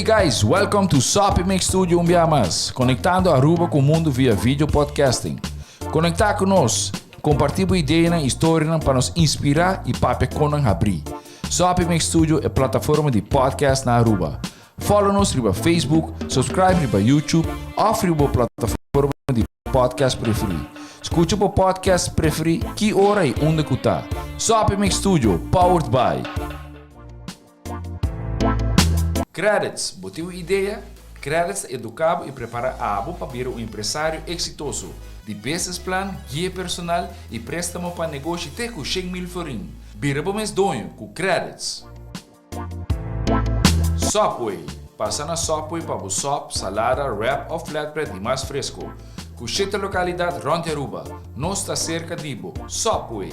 guys, welcome to Soppy Mix Studio un bia mas, conectando Aruba cu mundo via video podcasting. Conecta cu nos, comparti bo ideanan y storianan pa nos inspira y papia con nan habri. Soppy Mix Studio e plataforma di podcast na Aruba. Follow nos riba Facebook, subscribe riba YouTube of riba bo plataforma di podcast preferi. Scucha bo podcast preferi ki ora y unda cu ta. Soppy Mix Studio, powered by. Credits, bo tin un idea? Credits ta educa bo y prepara abo pa bira un empresario exitoso. Di business plan, guia personal y prestamo pa negoshi te cu 100,000 florin. Bira bo mes doño cu Credits. Subway, Pasa na Subway pa bo sop, salada, wrap of flatbread di mas fresco. Cu shete localidad rond di Aruba. Nos ta cerca di bo. Subway!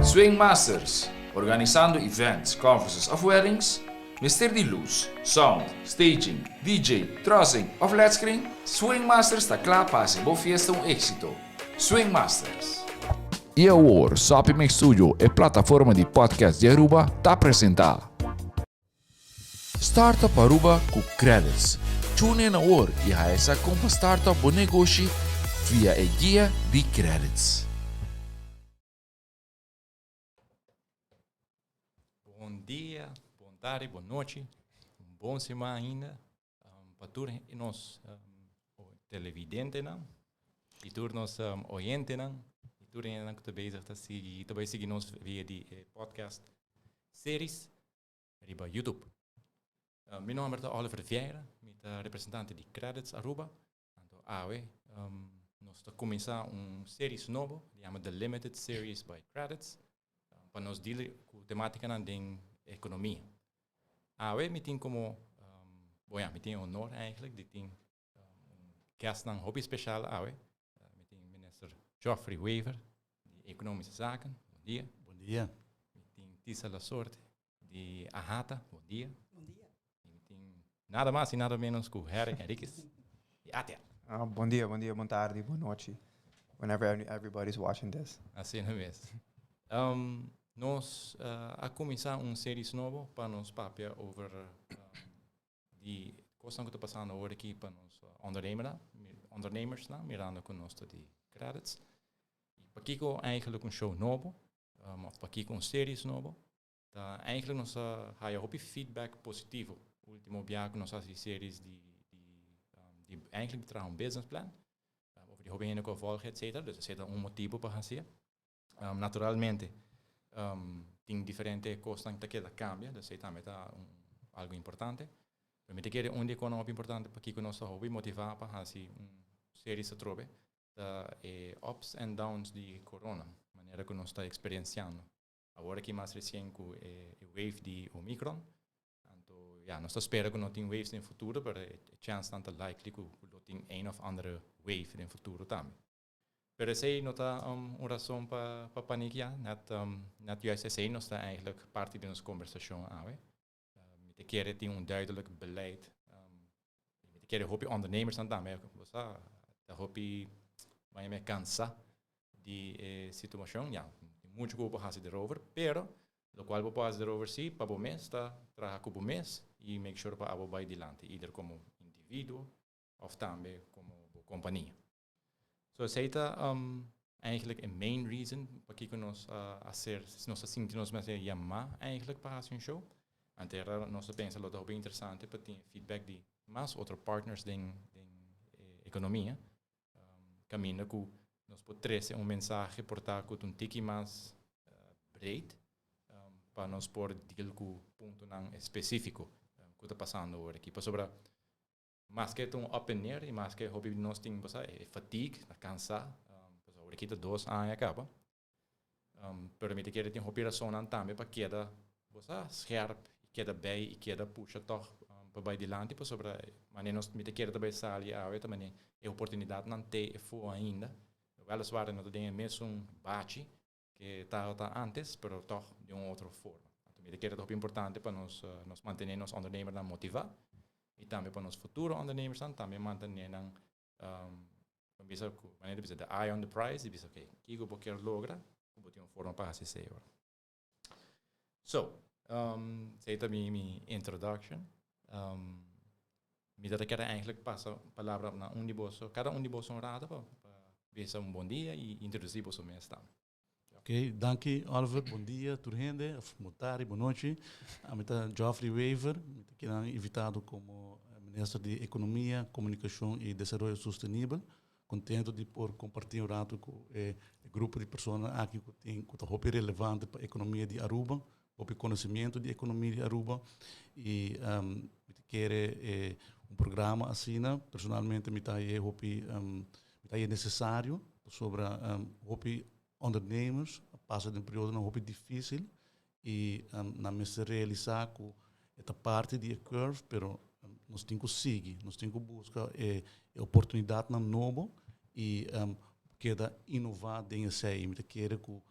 Swing Masters, Organisando events, conferences of weddings? Mester di luz, sound, staging, DJ, trussing of led screen? Swing Masters ta cla pa haci bo fiesta un exito. Swing Masters. Y awor, Soppy Mix Studio, e plataforma di podcast di Aruba, ta presenta. Startup Aruba cu Credits. Tune in awor y haya sa con pa startup bo negoshi via e guia di Credits. Bon dia, bon tardi, bon nochi, un bon siman ainda pa tur nos televidentenan y tur nos oyentenan y tur hendenan cu ta bezig ta sigui ta bay sigui nos via di e podcast series riba YouTube. Mi nomber ta Oliver Vieira, mi ta representante di Credits Aruba. Anto awe nos ta cuminsa un series nobo, di yama The Limited Series by Credits, pa nos deal cu tematicanan den economia. Awe mi tin como, bon ya, mi tin e honor eigenlijk di tin un guestnan hopi special awe. Mi tin Minister Geoffrey Wever di Economische Zaken. Bon dia. Bon dia. Mi tin Tisa Lasorte di AHATA. Bon dia. Bon dia. Y mi tin nada mas y nada menos cu Harry Henriquez di ATIA. Ah, bon dia, bon dia, bon tardi, bon nochi. Whenever everybody's watching this. Asina mes. Nos a cuminsa un series nobo pa nos papia over di cosnan cu ta pasando awor aki pa nos ondernemernan, ondernemersnan, mirando cu nos ta di credits. Y pakico eigenlijk un show nobo, of pakico un series nobo? Ta eigenlijk nos a haya hopi feedback positivo ultimo bia cu nos a haci series di di eigenlijk di traha un business plan, over di hopi hende cu a volg etcetera, dus esey ta un motibo pa haci'e. Naturalmente tin diferente cosnan cu ta keda cambia, dus esey tambe ta un algo importante. Pero mi ta kere un di e cosnan hopi importante pakico nos ta hopi motiva pa haci un series atrobe ta e ups and downs di corona, manera cu nos ta experienciando. Awor aki mas recien cu e wave di Omicron. Anto ya, nos ta spera cu no tin waves den futuro, pero e chance ta likely cu lo tin een of andere wave den futuro tambe. Pero esey no ta un razon pa panikia, net juist esey nos ta eigenlijk parti di nos conversacion awe. Mi ta kere tin un duidelijk beleid. Mi ta kere hopi ondernemersnan tambe, bo sa, ta hopi baña me cansa di e situacion. Ya, tin mucho cu bo por haci derover, pero locual bo por haci derover si pa bo mes ta traha cu bo mes y make sure pa abo bay dilanti, either como individuo of tambe como bo compania. So esey ta eigenlijk e main reason pakico nos a hacer, nos a sinti nos mester yama eigenlijk pa haci un show. Antera nos a pensa lo ta hopi interesante pa tin feedback di mas otro partners den economia, caminda cu nos por trece un mensahe por ta cu ta un tiki mas breed pa nos por deal cu puntonan especifico cu ta pasando awor aki. Pasobra maske ta un up and neer y maske hopi di nos tin bo sa e fatigue, ta cansa, pasobra awor aki ta 2 aña caba, pero mi ta kere tin hopi razonnan tambe pa keda, bo sa, scherp y keda bij y keda pusha toch pa bay dilanti, pasobra manera nos mi ta kere ta bay sali awe ta manera e oportunidadnan te efo ainda, weliswaar no ta den e mesun bachi que tabata antes, pero toch di un otro forma. Anto mi ta kere ta hopi importante pa nos mantene nos ondernemernan motiva y tambe pa nos futuro ondernemersnan tambe mantene nan bisa cu manera bisa the eye on the prize y bisa okay, kico bo kier logra, bo tin un forma pa haci esey ora. So, Esey ta mi introduction. Mi ta kier eigenlijk pasa palabra na un di boso, cada un di boso un rato pa bisa un bon dia y introduci boso mes tambe. Ok, danki Oliver, bon dia tur hende, of bon tardi, bon nochi. Ami ta Geoffrey Wever, mi ta keda invitado como Minister di Economia, Comunicacion y Desaroyo Sostenibel. Contento di por comparti un rato cu e grupo di persona aki cu tin cu ta hopi relevante pa economia di Aruba, hopi conocimiento di economia di Aruba y mi ta kere un programa asina, personalmente mi ta e hopi mi ta e necesario pasobra hopi ondernemers pasa den periodo hopi dificil y nan mester realisa cu e ta parti di e curve, pero nos tin cu sigui, nos tin cu busca e oportunidad nan nobo y keda innova den esey. Mi ta kere cu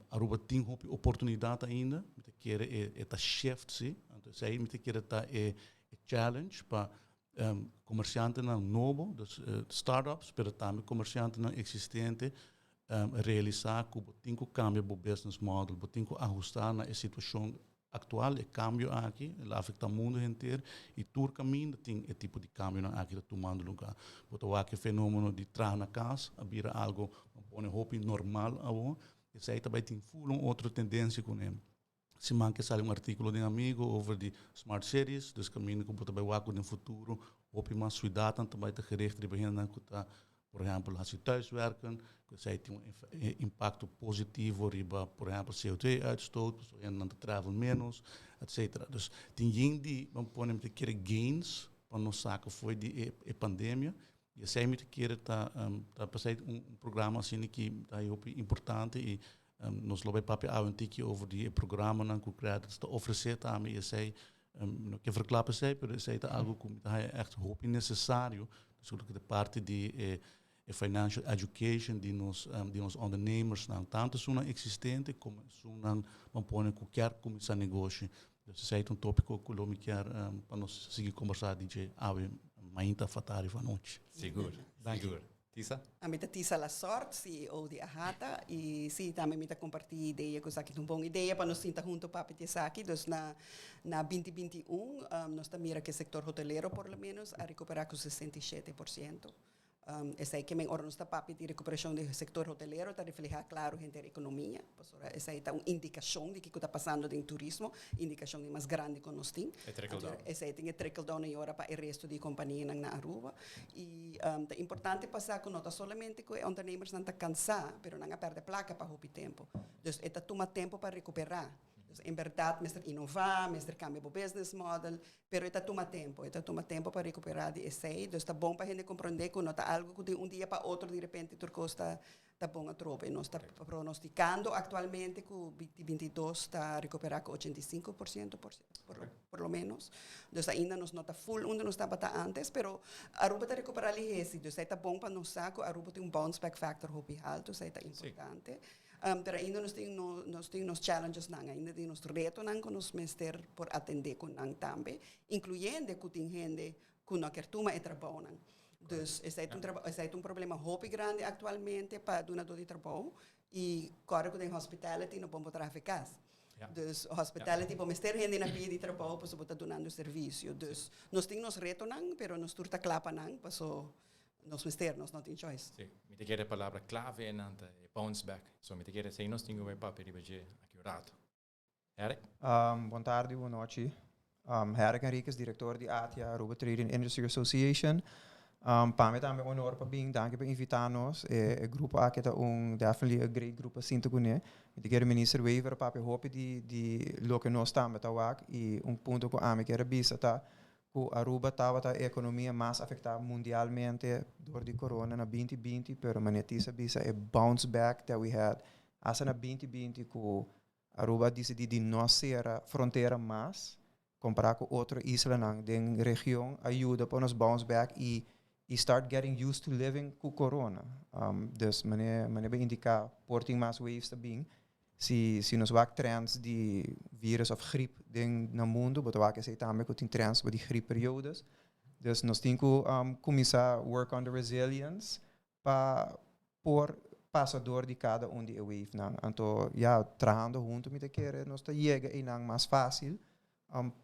Aruba tin hopi oportunidad ainda, mi ta kere e ta shift si, anto esey mi ta kere ta e challenge pa comerciante nan nobo, dus startups, pero tambe comerciante nan existente, realisa cu bo tin cu cambia bo business model, bo tin cu ahusta na e situacion actual, e cambio aki, el a afecta mundo entero y tur caminda tin e tipo di cambio nan aki ta tumando lugar. Bo ta wak e fenomeno di traha na cas, a bira algo, pone hopi normal awo, esey tambe tin full un otro tendencia cu ne. Siman cu sali un articulo di amigo over di smart cities, dus caminda cu bo ta bay wak den futuro, hopi mas ciudad tambe ta gericht riba hende cu ta, por ehempel, als je thuiswerken, esey tin un impacto positivo riba, por ehempel, CO2-uitstoot, dus hende ta travel menos, etc. Dus tin yen di, ban pone mi ta kere gains pa nos saca for di e pandemia, y esey mi ta kere ta pasa un programa asina cu ta hopi importante y nos lo bay papia un tiki over di e programa nan cu Qredits ta ofrece tambe y esey no kier verklap esey, pero esey ta algo cu ta echt hopi necesario, dus cu di parti di e financial education di nos ondernemers nan, tanto esunnan existente como esunnan ban pone cu kier cuminsa negoshi. Dus esey ta un topico cu lo mi kier pa nos sigui conversa DJ awe mainta, atardi, anochi. Sigur, Danki. Sigur. Tisa? Ami ta Tisa LaSorte, CEO di AHATA, y si, tambe mi ta comparti idea, cu esaki ta un bon idea pa nos sinta hunto papia di esaki. Dus na 2021, nos ta mira cu e sector hotelero, por lo menos, a recupera cu 67%. Esey kiermen ora nos ta papia di recuperacion di sector hotelero, ta refleha claro henter economia. Esey ta un indicacion di kico ta pasando den turismo, indicacion di mas grandi cu nos tin. E trickle down. Esey tin e trickle down y ora pa e resto di compania na Aruba. Y ta importante pa sa cu no ta solamente cu e ondernemers nan ta cansa, pero nan a perde placa pa hopi tempo. Dus e ta tuma tempo pa recupera. Dus en berdad, mester innova, mester cambia e business model, pero e ta tuma tempo, e ta tuma tempo pa recupera di esey. Dus ta bon pa hende comprende cu no ta algo cu di un dia pa otro di repente tur cos ta bon atrobe. Nos ta pronosticando actualmente cu 2022 ta recupera cu 85% por lo menos. Dus ainda nos no ta full unda nos tabata antes, pero Aruba ta recupera lihe. Dus ta bon pa nos sa cu Aruba tin un bounce back factor hopi halto, esey ta importante. Pero ainda nos tin nos challenges nan, ainda tin nos reto nan cu nos mester por atende cu nan tambe, incluyendo cu tin hende cu no kier tuma e trabou nan. Dus esey ta un problema hopi grandi actualmente pa dunado di trabou y awor cu den hospitality no por traha cas. Dus hospitality, bo mester hende na pia di trabou, paso bo ta dunando servicio. Dus nos tin nos reto nan, pero nos tur ta cla pa nan, paso nos mester, nos no tin choice. Si, mi ta kere palabra clave nan ta e bounce back. So mi ta kere esey nos tin cu papia riba dje aki un rato. Eric? Bon tardi, bon nochi. Eric Henriquez, director di ATIA, Aruba Trading Industry Association. Pa mi tambe honor pa bin, danki pa invita nos. E grupo aki ta un definitely a great grupo sinta cune. Mi ta kere Minister Wever papia hopi di loke nos tambe ta wak y un punto cu ami kier bisa ta cu Aruba tabata e economia mas afecta mundialmente door di corona na 2020, pero manera Tisa bisa, e bounce back that we had hasta na 2020 cu Aruba a dicidi di no cera frontera mas, compara cu otro islanan den region, a yuda pa nos bounce back y start getting used to living cu corona. Dus manera indica por tin mas waves ta bin. Si nos wak trends di virus of griep den na mundo, bo ta wak esey tambe cu tin trends di griep periodes. Dus nos tin cu cuminsa work on the resilience pa por pasa door di cada un di e wave nan. Anto, ja, trahando hunto, mi ta kere nos ta yega einan mas facil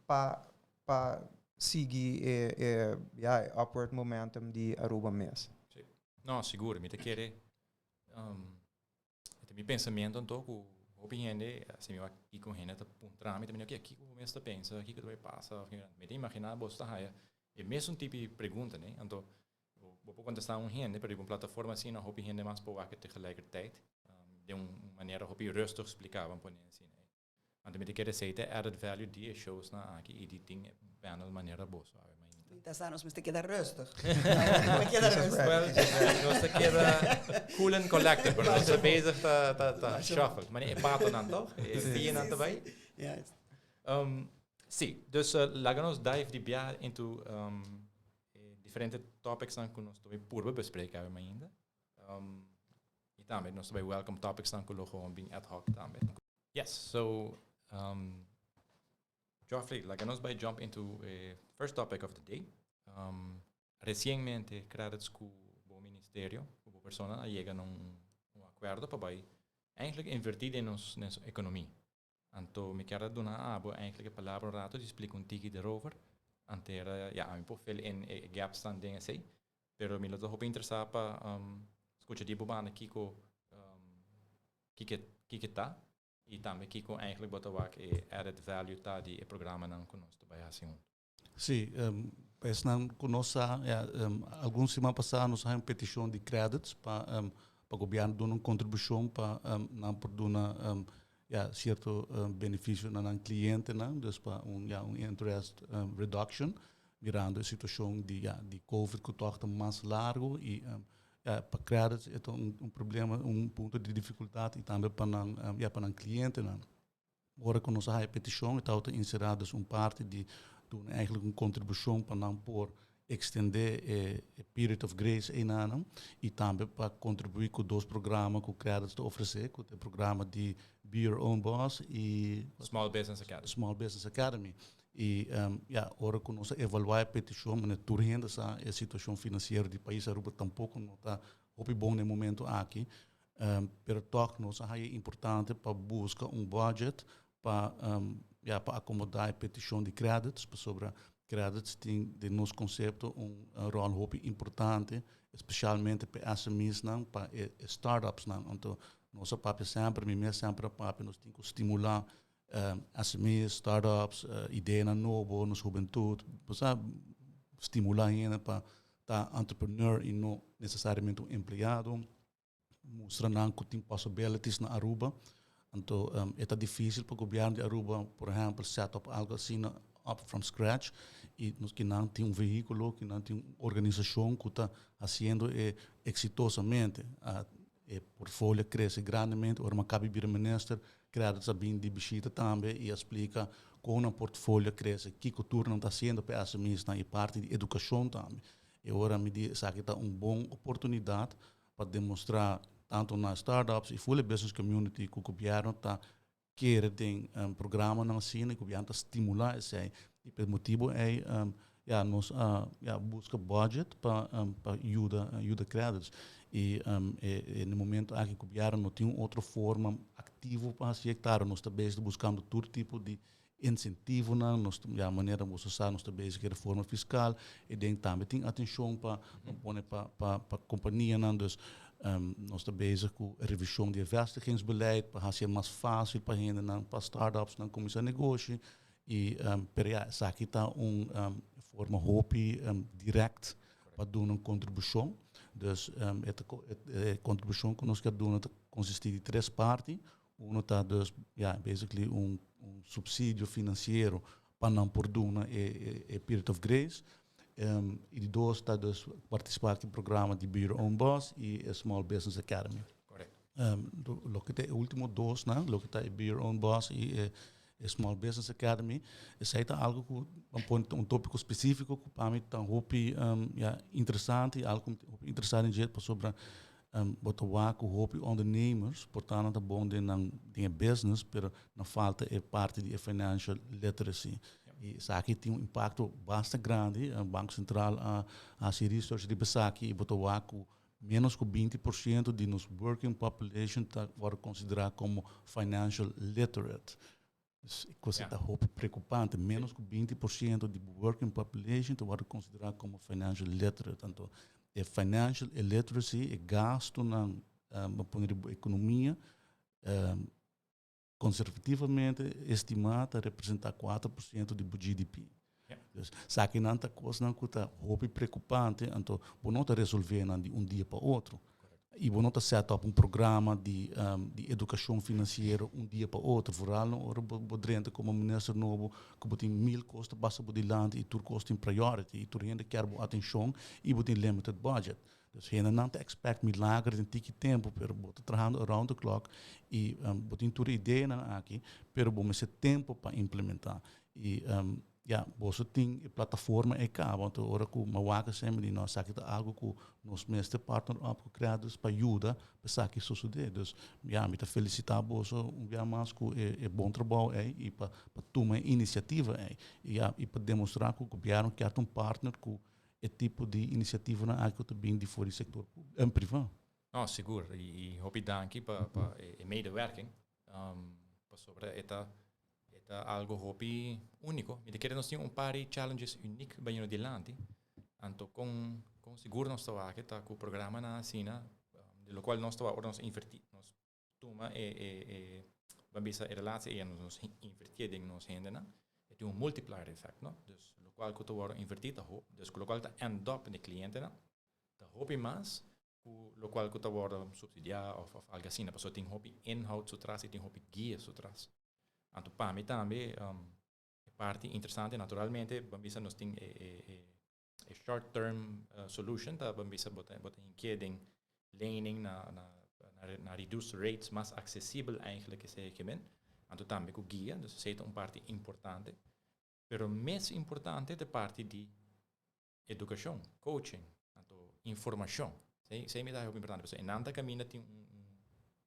pa sigui e, ja, e upward momentum di Aruba mes. Si. No, sigur, mi ta kere mi pensamento anto cu hopi hende, si mi wak cu hende ta puntra mi tambe, "Ok, kico bo mes ta pensa, kico ta bay pasa?" Mi ta imagina bo ta haya e mesun tipo di pregunta, ne? Anto bo por contesta un hende, pero un plataforma asina, hopi hende mas por wak tegelijkertijd, di un manera hopi rustig explica, ban pone asina. Anto mi ta kere esey ta added value di e shows nan aki y di tin panel manera boso awe mainta. Ta sa nos mester keda rustig. Nos keda rustig. Well, nos ta keda cool and collected, pero nos ta bezig ta shuffle. Maar e patonan toch? E pianan ta bay? Ja. Si, dus laga nos dive di bia into diferente topics nan cu nos ta bay purba bespreken awe mainta. Y tambe nos ta bay welcome topics nan cu lo gewoon bin ad hoc tambe. Yes, so Geoffrey, laga nos bay jump into a first topic of the day. Recientemente, Qredits cu bo ministerio, cu bo persona, a yega na un acuerdo pa bay eigenlijk inverti den nos economia. Anto, mi kier duna abo eigenlijk e palabra un rato di explica un tiki erover. Antera, ja, mi por fill in e gaps dan den esey. Pero mi lo ta hopi interesa pa scucha di bo banda kiko ta y tambe kiko eigenlijk bo ta wak e added value ta di e programa nan cu nos ta bay haci hunto. Si, esnan cu nos sa, ja, algun siman pasa nos a un peticion di Qredits pa gobierno duna un contribucion pa nan por duna ja, cierto beneficio na nan clientenan, dus pa un, ja, un interest reduction, mirando e situacion di, ja, di COVID cu toch ta mas largo y ja, pa Qredits e un problema, un punto di dificultad y tambe pa nan, ja, pa nan clientenan. Ora cu nos a haya peticion, e ta dus un parti di duna eigenlijk un contribucion pa nan por extende e period of grace einan y tambe pa contribui cu dos programa cu Qredits ta ofrece, cu e programa di Be Your Own Boss y Small Business Academy. Small Business Academy. Y ja, ora cu nos evalua e peticion, maar tur hende sa e situacion financiero di pais Aruba tampoco no ta hopi bon na e momento aki. Pero toch nos ta importante pa busca un budget pa ja, pa acomoda e peticion di Qredits, pasobra Qredits tin den nos concepto un rol hopi importante, especialmente pa SMEs nan, pa startups nan. Anto, nos a papia semper, mi mes semper a papia, nos tin cu stimula SMEs, startups, idea nobo, nos hubentud, bo stimula hende pa ta entrepreneur y no necesariamente un empleado, mustra nan cu tin possibilities na Aruba. Anto, ta dificil pa gobierno di Aruba, por ehempel, set up algo asina up from scratch y nos cu nan tin un vehiculo, cu nan tin un organisacion cu ta haciendo exitosamente. E portfolio a crece grandemente, ora mi a caba di bira minister, Qredits a bin di bishita tambe y a splica con e portfolio a crece, kico tur nan ta haciendo pa SMEs y parti di educacion tambe. Y ora mi di esaki ta un bon oportunidad pa demostra tanto na startups y full business community cu gobierno ta kere den programa nan asina y gobierno ta stimula esey y pa motibo ey ja, nos ja, busca budget pa yuda Qredits y na e momento aki gobierno no tin otro forma activo pa haci, claro, nos ta buscando tur tipo di incentivo nan, nos, ja, manera bo sa, nos ta bezig cu reforma fiscal y den tambe tin atencion pa pone pa compania nan, dus nos ta bezig cu revision di vestigingsbeleid pa haci mas facil pa hende nan, pa startups nan cuminsa negoshi y pero ja, esaki ta un forma hopi direct pa duna un contribucion. Dus e contribucion cu nos kier duna ta consisti di tres parti. Uno ta dus, ja, basically un subsidio financiero pa nan por duna e period of grace. Y di dos ta dus participa den e programa di Be Your Own Boss y e Small Business Academy. Loke ta e ultimo dos, no? Loke ta Be Your Own Boss y e Small Business Academy, esey ta algo cu un topico specifico cu pa mi ta hopi ja, interesante, algo hopi interesante pasobra bo ta wak cu hopi ondernemers, por ta nan ta bon den business, pero nan falta e parti di financial literacy. Y esaki tin un impacto basta grandi. Banco Central a haci research di esaki y bo ta wak cu Menos ku 20% di nos working population ta wòrdu konsiderá komo financial literate. Kos ta hopi preokupante. Menos ku 20% di working population ta wòrdu konsiderá komo financial literate. Anto, e financial illiteracy, e gastonan, pone ekonomia, konservativamente estimá ta representá 4% di GDP. Dus esakinan ta kosnan ku ta hopi preokupante, anto bo no ta resolvé nan di un dia pa otro. I bo no ta set up un programa di edukashon finansiero un dia pa otro. Vooral no ora bo drenta komo minister nobo, ku bo tin mil kos ta pasa bo dilanti i tur kos tin priority i tur hende kier bo atenshon i bo tin limited budget. Dus hendenan ta expect milager den tiki tempu, pero bo ta trahando around the clock i bo tin tur ideanan aki, pero bo mester tempu pa implementá. I ja, boso tin e plataforma ei kaba, anto ora ku m'a wak semper di no, esaki ta algu ku nos mester partner up ku Qredits pa yuda pa esaki sosodé. Dus ja, mi ta felisitá boso un bia mas ku e bon trabou ei i pa tuma e inisiativa ei. I ja, i pa demostrá ku gobièrnu kier ta un partner ku e tipo di inisiativanan aki ku ta bin di for di sektor privá. No, sigur. I hopi danki pa e medewerking. Pasobra e ta algo hopi úniko. Mi ta kere nos tin un par di challenges uniek bayendo dilanti. Anto kon sigur nos ta wak ta ku programanan asina, di lokual nos ta ora nos invertí, nos tuma e ban bisa e relatie ei, nos invertí den nos hendenan, e tin un multiplier effect, no? Dus lokual ku ta wòrdu invertí ta hopi, dus lokual ta end up den e klientenan ta hopi mas ku lokual ku ta wòrdu supsidiá òf algo asina, pasobra tin hopi inhoud su tras i tin hopi guia su tras. Anto pa mi tambe e parti interesante, naturalmente, ban bisa nos tin e short term solution ta, ban bisa, bo ta inke den lening na reduced rates, mas aksesibel eigenlijk esei ke men. Anto tambe ku guia, dus esei ta un parti importante. Pero mes importante ta e parti di edukashon, coaching, anto informashon. Esei mi ta hopi importante, pasobra einan ta kaminda tin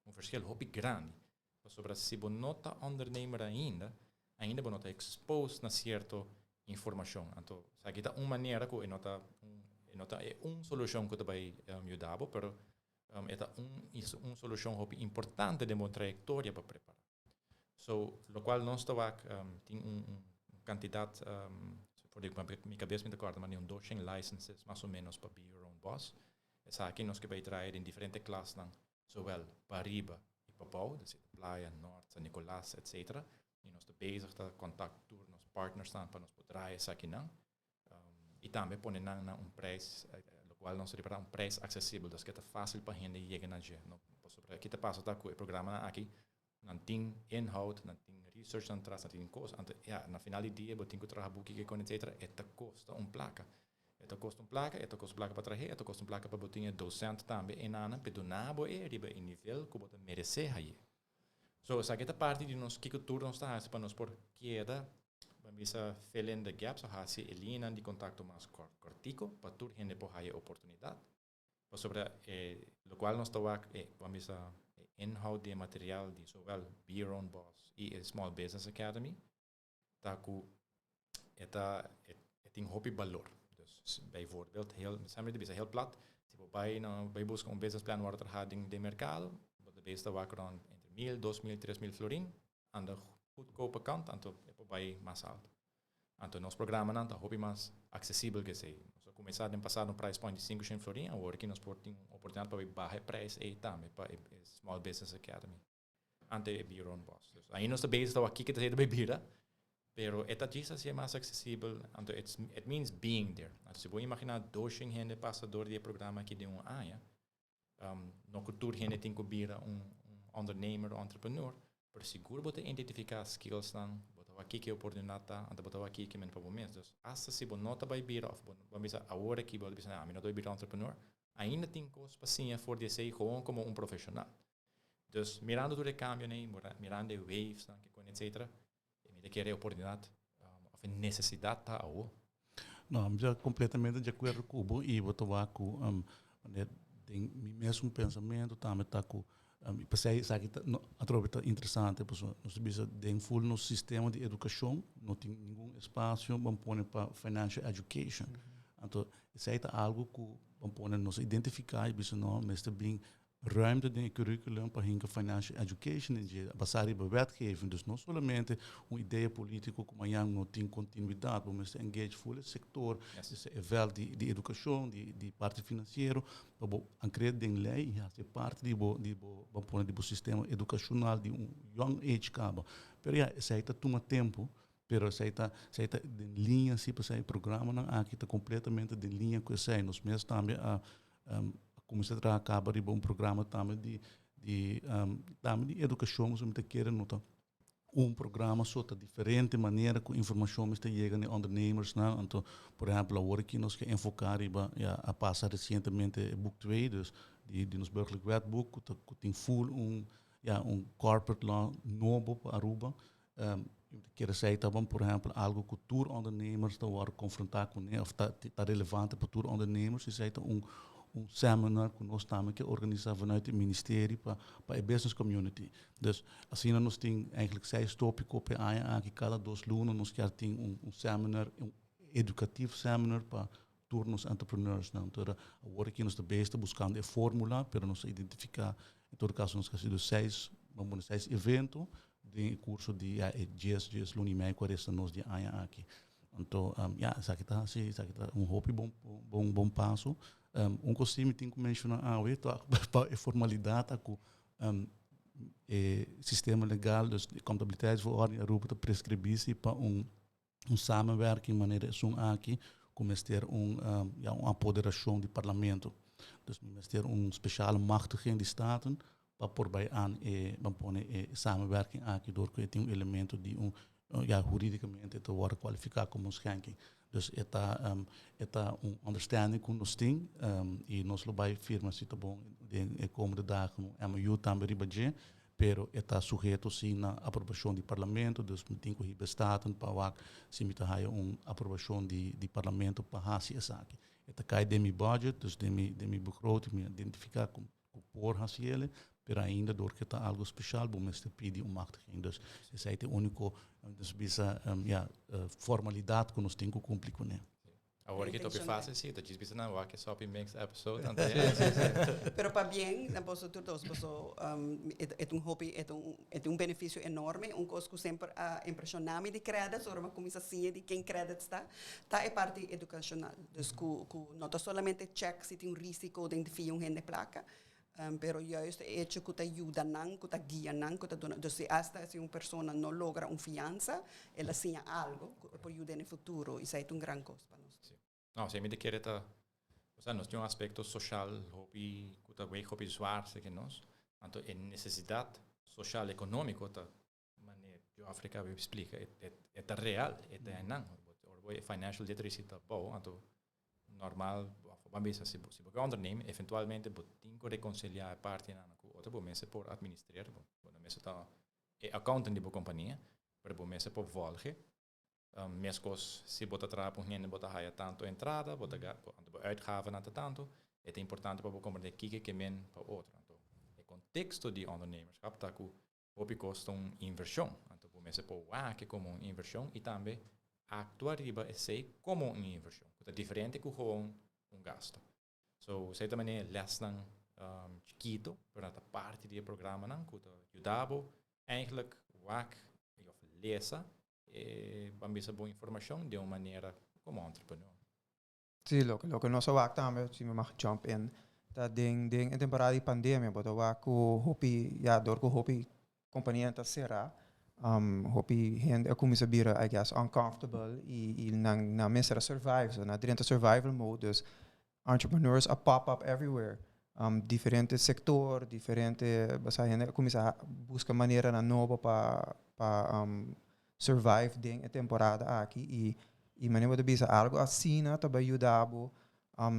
un verschil hopi grandi. Pasobra si bo no ta ondernemer ainda, ainda bo no ta exposed na sierto informashon. Anto, esaki ta un manera ku e no ta un solushon ku ta bai yuda bo, pero e ta un solushon hopi importante den bo trayektoria pa prepará. So, lokual nos ta wak tin un kantidat, for di mi kabes mi ta kòrda, maar un 200 licenses mas o menos pa be your own boss. Esaki nos ke bai trae den diferente klasnan, zowel pariba i pabou, dus Playa, Noord, San Nicolas, etc. I nos ta bezig ta contact tur nos partners pa nos por traha esakinan. I tambe pone nan na un prijs, lokual nos ripará un prijs aksesibel, dus ku ta fásil pa hende yega na dje. No, pasobra kiko ta pasa ta ku e programanan aki nan tin inhoud, nan tin research nan tras, nan tin kos. Anto, ja, na final di dia bo tin ku traha buki ku etc. E ta kosta un plaka. E ta kosta un plaka, e ta kosta un plaka pa traha, e ta kosta un plaka pa bo tin docent tambe einan, pa duna bo e riba e nivel ku bo ta meresé haña. So, esaki ta parti di nos kiko tur nos ta hasi pa nos por keda, ban bisa, fill in the gaps, o hasi e liñanan di kontakto mas kortiko, pa tur hende por haya oportunidat. Pasobra lokual nos ta wak, ban bisa, inhoud di material di zowel Be Your Own Boss i e Small Business Academy, ta ku e tin hopi balor. Dus bijvoorbeeld, heel, semper di bisa heel plat, si bo bai na bai buska un business plan wòrdu trahá den merkado, bo ta bes ta wak rond entre 1000, 2000, 3000 florin, aan de goedkope kant, anto e por bai mas altu. Anto nos programanan ta hopi mas aksesibel ku esei. Nos a kuminsá den pasado un price point di 500 florin, awor ku nos por tin oportunidat pa baha e prijs ei tambe pa e Small Business Academy. Anto e Be Your Own Boss. Dus ei nos ta bezig ta wak kiko ta bai bira, pero e ta djis asina mas aksesibel, anto it means being there. Anto si bo imaginá 200 hende pasa dor di e programa aki den un aña, no ku tur hende tin ku bira un ondernemer òf entrepreneur, pero sigur bo ta identifiká skillsnan, bo ta wak kiko e oportunidat ta, anto bo ta wak kiko men pa bo mes. Dus hasta si bo no ta bai bira òf bo bisa awor aki bo ta bisa, "Ah, mi no ta bai bira entrepreneur," ainda tin kos pa siña for di esei gewoon komo un profeshonal. Dus mirando tur e kambionan, mirando e waves nan, etc. Mi ta kere oportunidat òf nesesidat ta awor. No, mi ta kompletamente di akuerdo ku bo i bo ta wak ku den mi mesun pensamentu tambe ta ku p'esei esaki ta no atrobe ta interesante, pasobra nos ta bisa den full nos sistema di edukashon no tin ningun espasio ban pone pa financial education. Anto esei ta algu ku Ban pone nos identifica y bisa no, mester bin ruimte den e curriculum pa hinca financial education in dje, basa riba wetgeving. Dus no solamente un idea politico cu mañan no tin continuidad, bo mester engage full e sector, dus e veld di educacion, di parti financiero, pa bo ancr'é den ley y haci parti di bo, ban pone di bo sistema educacional di un young age caba. Pero ja, esey ta tuma tempo, pero esey ta den liña, si, pa e programanan aki ta completamente den liña cu esey. Nos mes tambe a cuminsa traha caba riba un programa tambe di educacion, so mi ta kere no ta un programa so, ta diferente manera cu informacion mester yega na ondernemers nan. Anto, por ehempel, awor aki nos kier enfoca riba, ja, a pasa recientemente boek 2, dus di nos Burgerlijk Wetboek, cu tin full un, ja, un corporate law nobo pa Aruba. Kier zeggen dat, por ehempel, algo cu tur ondernemers ta worden confronta cu ne, of ta relevante pa tur ondernemers, is ta un seminar cu nos tambe kier organisa vanuit het ministerie pa e business community. Dus asina nos tin eigenlijk seis topico pa aña aki, cada 2 luna nos kier tin un seminar, un educatief seminar pa tur nos entrepreneurs. Nou, anto, awor aki nos ta bezig buscando e formula, pero nos a identifica, en todo caso, nos a seis, ban pone seis evento den curso di, ja, e 10 luna y mei cu resta nos di aña aki. Anto, ja, esaki ta asina, esaki ta un hopi bon bon bon paso. Un cos mi tin cu menciona awe, pa e formalidad cu e sistema legal, dus de contabiliteitsverordening Aruba ta prescribi pa un samenwerking manera esun aki, cu mester ja, un apoderacion di parlamento. Dus mester un speciale machtiging di Staten pa por bay aan e ban pone e samenwerking aki door cu tin un elemento di un, ja, juridicamente te worden kwalifica como un schenking. Dus e ta un understanding cu nos tin y nos lo bay firma, si ta bon, den e komende dagen un MOU tambe riba dje, pero e ta sujeto si na aprobacion di parlamento, dus mi tin cu hiba Staten pa wak si mi ta haya un aprobacion di parlamento pa hasi esaki. E ta cay den mi budget, dus den mi begroting, mi identifica cu por hasi ele, pero ainda door cu ta algo special, bo mester pidi un machtiging. Dus esey ta e unico, dus bisa, ja, formalidad cu nos tin cu cumpli cu ne. Awor cu topi facil, si, dat is bisa na wak sopi mix episode. Anto, Pero pabien na boso tur dos, boso e un hopi, e un beneficio enorme, un cos cu semper a impresiona mi di Qredits, ora mi cuminsa siña di ken Qredits ta, ta e parti educacional. Dus cu no ta solamente check si tin un risico den fia un hende placa, pero juist e hecho cu ta yuda nan, cu ta guia nan, cu ta duna, dus si hasta si un persona no logra un fianza, el a siña algo cu por yuda den futuro, y esey ta un gran cos pa nos. No, si mi kier ta, osea, nos tin un aspecto social hopi cu ta weg hopi zwaar cu nos. Anto, e necesidad social economico ta manera Geoffrey a splica, e ta real, e ta nan. Ora financial literacy ta bon, anto normal, ban bisa, si bo ondernemen, eventualmente bo tin cu reconcilia e parti nan cu otro, bo mester por administra, bo no mester ta e accountant di bo compania, pero bo mester por volgen. Mescos si bo ta traha pa un hende, bo ta haya tanto entrada, bo ta anto bo uitgaven nan ta tanto, e ta importante pa bo comprende kiko ke men pa otro. Anto, e contexto di ondernemerschap ta cu hopi cos ta un inversion. Anto, bo mester por wak como un inversion y tambe actua riba esey como un inversion. Ta diferente cu gewoon un gasto. So, esey tambe ta lesnan chikito, pero ta parti di e programanan cu ta yuda bo eigenlijk wak of lesa e ban bisa bon informacion di un manera como entrepreneur. Si, loke nos a wak tambe, si mi mag jump in, ta den e temporada di pandemia, bo ta wak cu hopi, ja, door cu hopi compania ta cera, hopi hende a cuminsa bira, I guess, uncomfortable y nan mester a survive, so nan drenta survival mode, dus entrepreneurs a pop up everywhere. Diferente sector, diferente, basta hende a cuminsa busca maneranan nobo pa survive den e temporada aki y manera di bisa algo asina ta bay yuda bo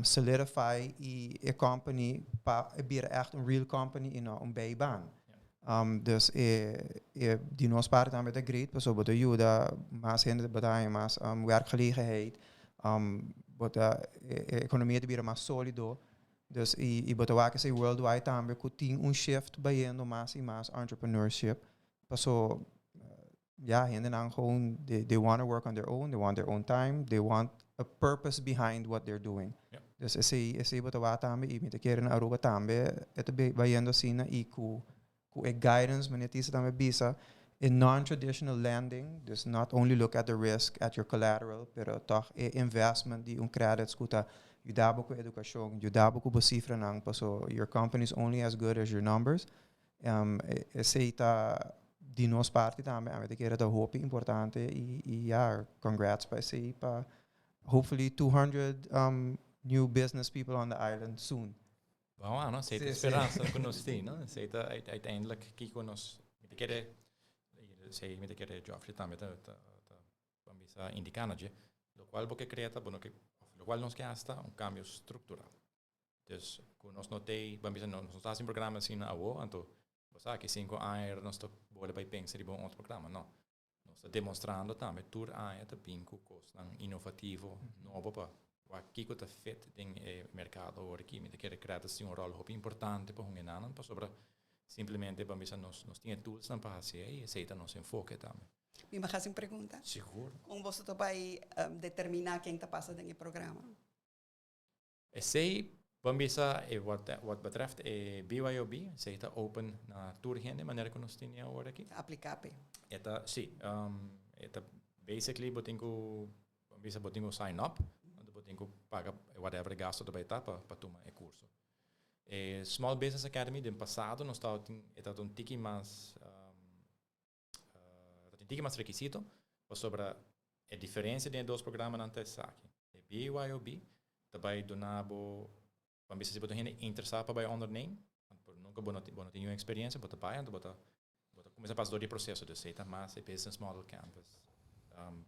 solidify e company pa e bira echt un real company y no un bijbaan. Dus di nos parti tambe ta great, pasobra bo ta yuda mas hende bo ta mas werkgelegenheid, bo ta e economia ta bira mas solido. Dus y bo ta wak esey worldwide tambe cu tin un shift bayendo mas y mas entrepreneurship. Paso ja, hendenan gewoon they want to work on their own, they want their own time, they want a purpose behind what they're doing. Dus esey bo ta wak tambe y mi ta kere na Aruba tambe e ta bayendo asina y cu e guidance manera Tisa tambe bisa e non-traditional lending, dus not only look at the risk at your collateral, pero toch e investment di un credits cu ta yuda bo cu educacion, yuda bo cu bo cifranan, paso your company is only as good as your numbers. Esey ta di nos parti tambe, ami ta kere ta hopi importante y ja, congrats pa esey, pa hopefully 200 new business people on the island soon. Bon, no? Esey ta speransa cu nos tin, no? Esey ta uiteindelijk kico nos mi ta kere, esey mi ta kere Geoffrey tambe ta ban bisa indica na dje, locual bo ke crea ta bo no ke, of locual nos ke haci ta un cambio structural. Dus cu nos no tey, ban bisa nos no ta haci un programa asina awo, anto bo sa aki 5 aña nos ta bolbe bay pensa riba un otro programa, no. Nos ta demostrando tambe tur aña ta bin cu cosnan innovativo, nobo pa wak kico ta fit den e mercado awor aki. Mi ta kere credits tin un rol hopi importante pa hunga nan pasobra simplemente, ban bisa, nos tin e tools nan pa haci y esey ta nos enfoke tambe. Mi mag haci un pregunta? Sigur. Con bo ta bay determina ken ta pasa den e programa? Esey, ban bisa, wat betreft e BYOB, esey ta open na tur hende, manera cu nos tin awor aki. Aplica p'e. E ta, si, e ta basically bo tin cu, ban bisa, bo tin cu sign up, anto bo tin cu paga whatever gasto ta bay ta pa tuma e curso. E Small Business Academy, den pasado, nos tabatin, e ta un tiki mas, un tiki mas requisito, pasobra e diferencia den e dos programanan ta esaki. E BYOB ta bay duna bo, ban bisa, si bo ta hende interesa pa bay ondernemen, pero nunca bo no tin ningun experiencia, bo ta bay, anto bo ta cuminsa pasa door di proceso, dus ta mas e business model canvas,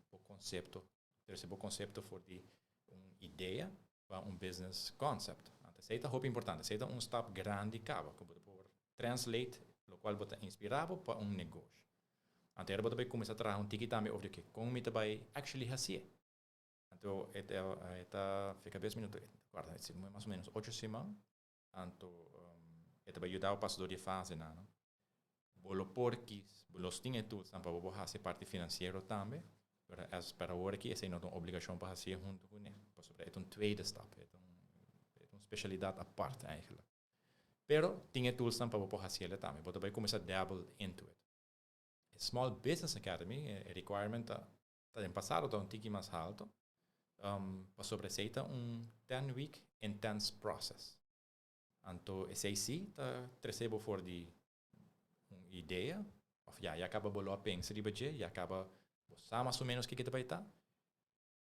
e concepto, dus e concepto for di un idea pa un business concept. Anto, esey ta hopi importante, esey ta un stap grandi caba, cu bo por translate locual bo ta inspira pa un negoshi. Anto, bo ta cuminsa traha un tiki tambe over di con mi ta bay actually haci. Anto, e ta fica bes minuto, guarda, mas o menos 8 siman. Anto, e ta bay yuda pasa door di fase nan, no? Bo lo por kies, bo lo tin e tools pa bo haci parti financiero tambe, pero as per awor aki esey no ta un obligacion pa haci hunto cu ne. Pasobra e ta un tweede stap, e ta un specialidad apart eigenlijk. Pero tin e tools pa bo haci tambe, bo ta bay cuminsa dabble into it. Small Business Academy, e requirement ta den pasado ta un tiki mas halto, pasobra esey ta un 10-week intense process. Anto, esey si, ta trece bo for di un idea, of ja, ya caba bo lo pensa riba dje, ya caba bo sa mas o menos kico ta bay ta,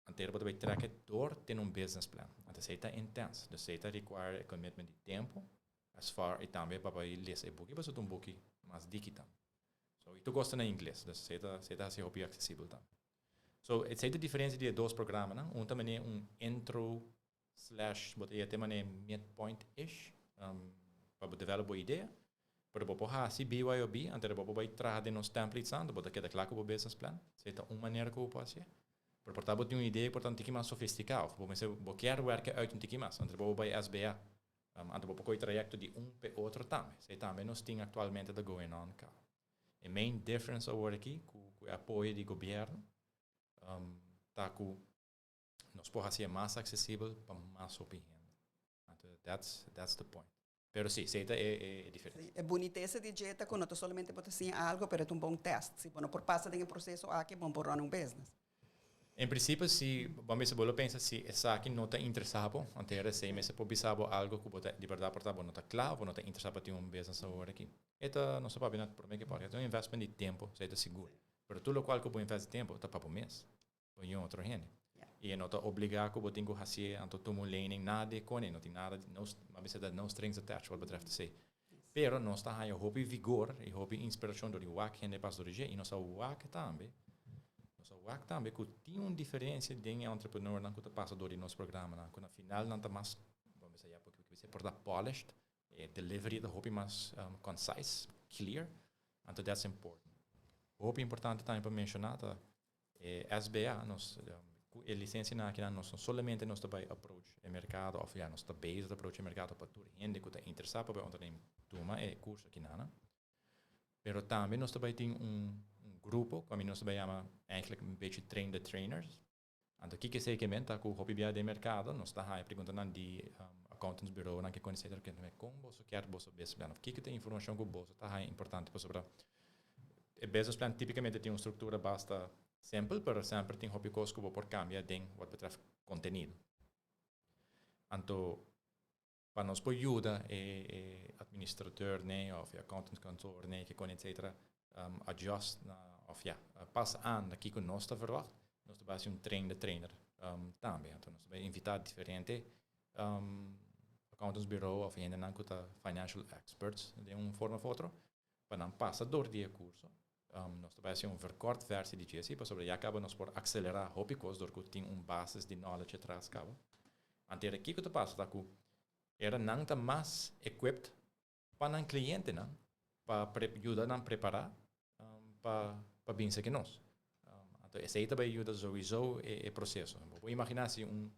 anto bo ta bay trek het door den un business plan. Anto, esey ta intense, dus esey ta require a commitment di tempo, as far e tambe pa bay lesa e buki, pasobra un buki mas diki tambe. So, y tur cos ta na Ingles, dus esey ta asina hopi accesibel tambe. So, esey ta e diferencia di dos programanan, no? Un tambe un intro slash, bo ta manera midpoint-ish, pa develop e idea. Pero bo por haci BYOB, anto bo por traha den nos templates anto, bo ta keda cla cu e business plan. Esey ta un manera cu bo por haci. Pero por ta bo tin un idea por ta un tiki mas sofistica, of bo mester bo kier werken uit un tiki mas, anto bo bay SBA. Anto bo por trayecto di un pa otro tambe. Esey tambe nos tin actualmente ta going on caba. E main difference awor aki, cu e apoyo di gobierno, ta cu nos por haci mas accesibel pa mas hopi hende. Anto, that's the point. Pero si, esey ta e diferencia. E bunitesa di dje ta cu no ta solamente bo ta siña algo, pero ta un bon test. Si bo no por pasa den e proceso aki, bo no por run un business. En principio, si, ban bisa, bo pensa si esaki no ta interesa, anto esey mes por bisa bo algo cu di berdad por ta no ta cla, no ta interesa pa tin un business awor aki. E ta, no sa papia na prome cu e ta un investment di tempo, esey ta sigur. Pero tur locual cu bo invest tempo, ta pa bo mes, pa ningun otro hende. Y no ta obliga cu bo tin cu haci anto tuma un lening nada cu no tin nada, no, ban bisa dat no strings attached wat betreft esey. Pero nos ta haya hopi vigor y hopi inspiracion door di wak hende pasa door y nos a wak tambe. Nos a wak tambe cu tin un diferencia den entrepreneur nan cu ta pasa door di nos programa nan cu na final nan ta mas, ban bisa, ja, porque bisa por ta polished, e delivery ta hopi mas concise, clear. Anto that's important. Hopi importante tambe pa menciona ta SBA, nos e licencia nan aki nos no solamente nos ta bay approach e mercado of ja, nos ta bezig approach e mercado pa tur hende cu ta interesa pa ondernemen tuma e curso aki nan. Pero tambe nos ta bay tin un grupo, cu nos ta bay yama eigenlijk een beetje train the trainers. Anto kiko esei ke men ta ku hopi bia den merkado nos ta haña preguntanan di accountants bureaunan ke kon etcetera ke kon boso kier boso business plan of kiko ta e informashon ku boso ta haña importante pasobra e business plan tipikamente tin un struktura basta simpel pero semper tin hopi kos ku bo por kambia den wat betreft kontenido. Anto pa nos por yuda e e administrateur nee of e accountant kantoor nee ke kon etcetera adjust na of ja pas aan na kiko nos ta verwacht, nos ta bai hasi un train de trainer tambe. Anto nos ta bai invita diferente accountants bureau of hendenan ku ta financial experts den un forma of otro pa nan pasa dor di e kurso. Nos ta bai hasi un verkort versie di dje si pasobra ya kaba nos por akselerá hopi kos dor ku tin un basis di knowledge atras kaba. Anto kiko ta pasa ta ku era nan ta mas equipped pa nan klientenan pa yuda nan prepará pa binse ku nos. Anto esei ta bai yuda souiso e proseso. Bo por imaginá si un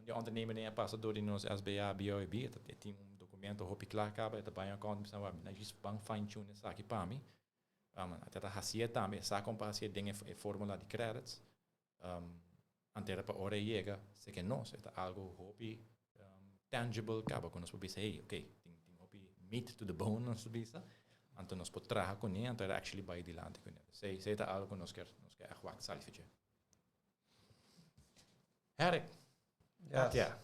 di ondernemernan a pasa dor di nos SBA, BOEB, e tin un dokumento hopi kla kaba, e ta bai account bisa wak, mi na djis ban fine tune esaki pa mi. E ta hasié tambe, e sa kon pa hasié den e formula di credits. Antera pa ora e yega, seke nos, e ta algo hopi tangible kaba ku nos por bisa, hey, okay, tin hopi meat to the bone nos por bisa, anto nos por traha kuné, anto era actually bai dilanti kuné. Esei ta algo ku nos kier echt wak salfetje. Herrick, Yes. Atia,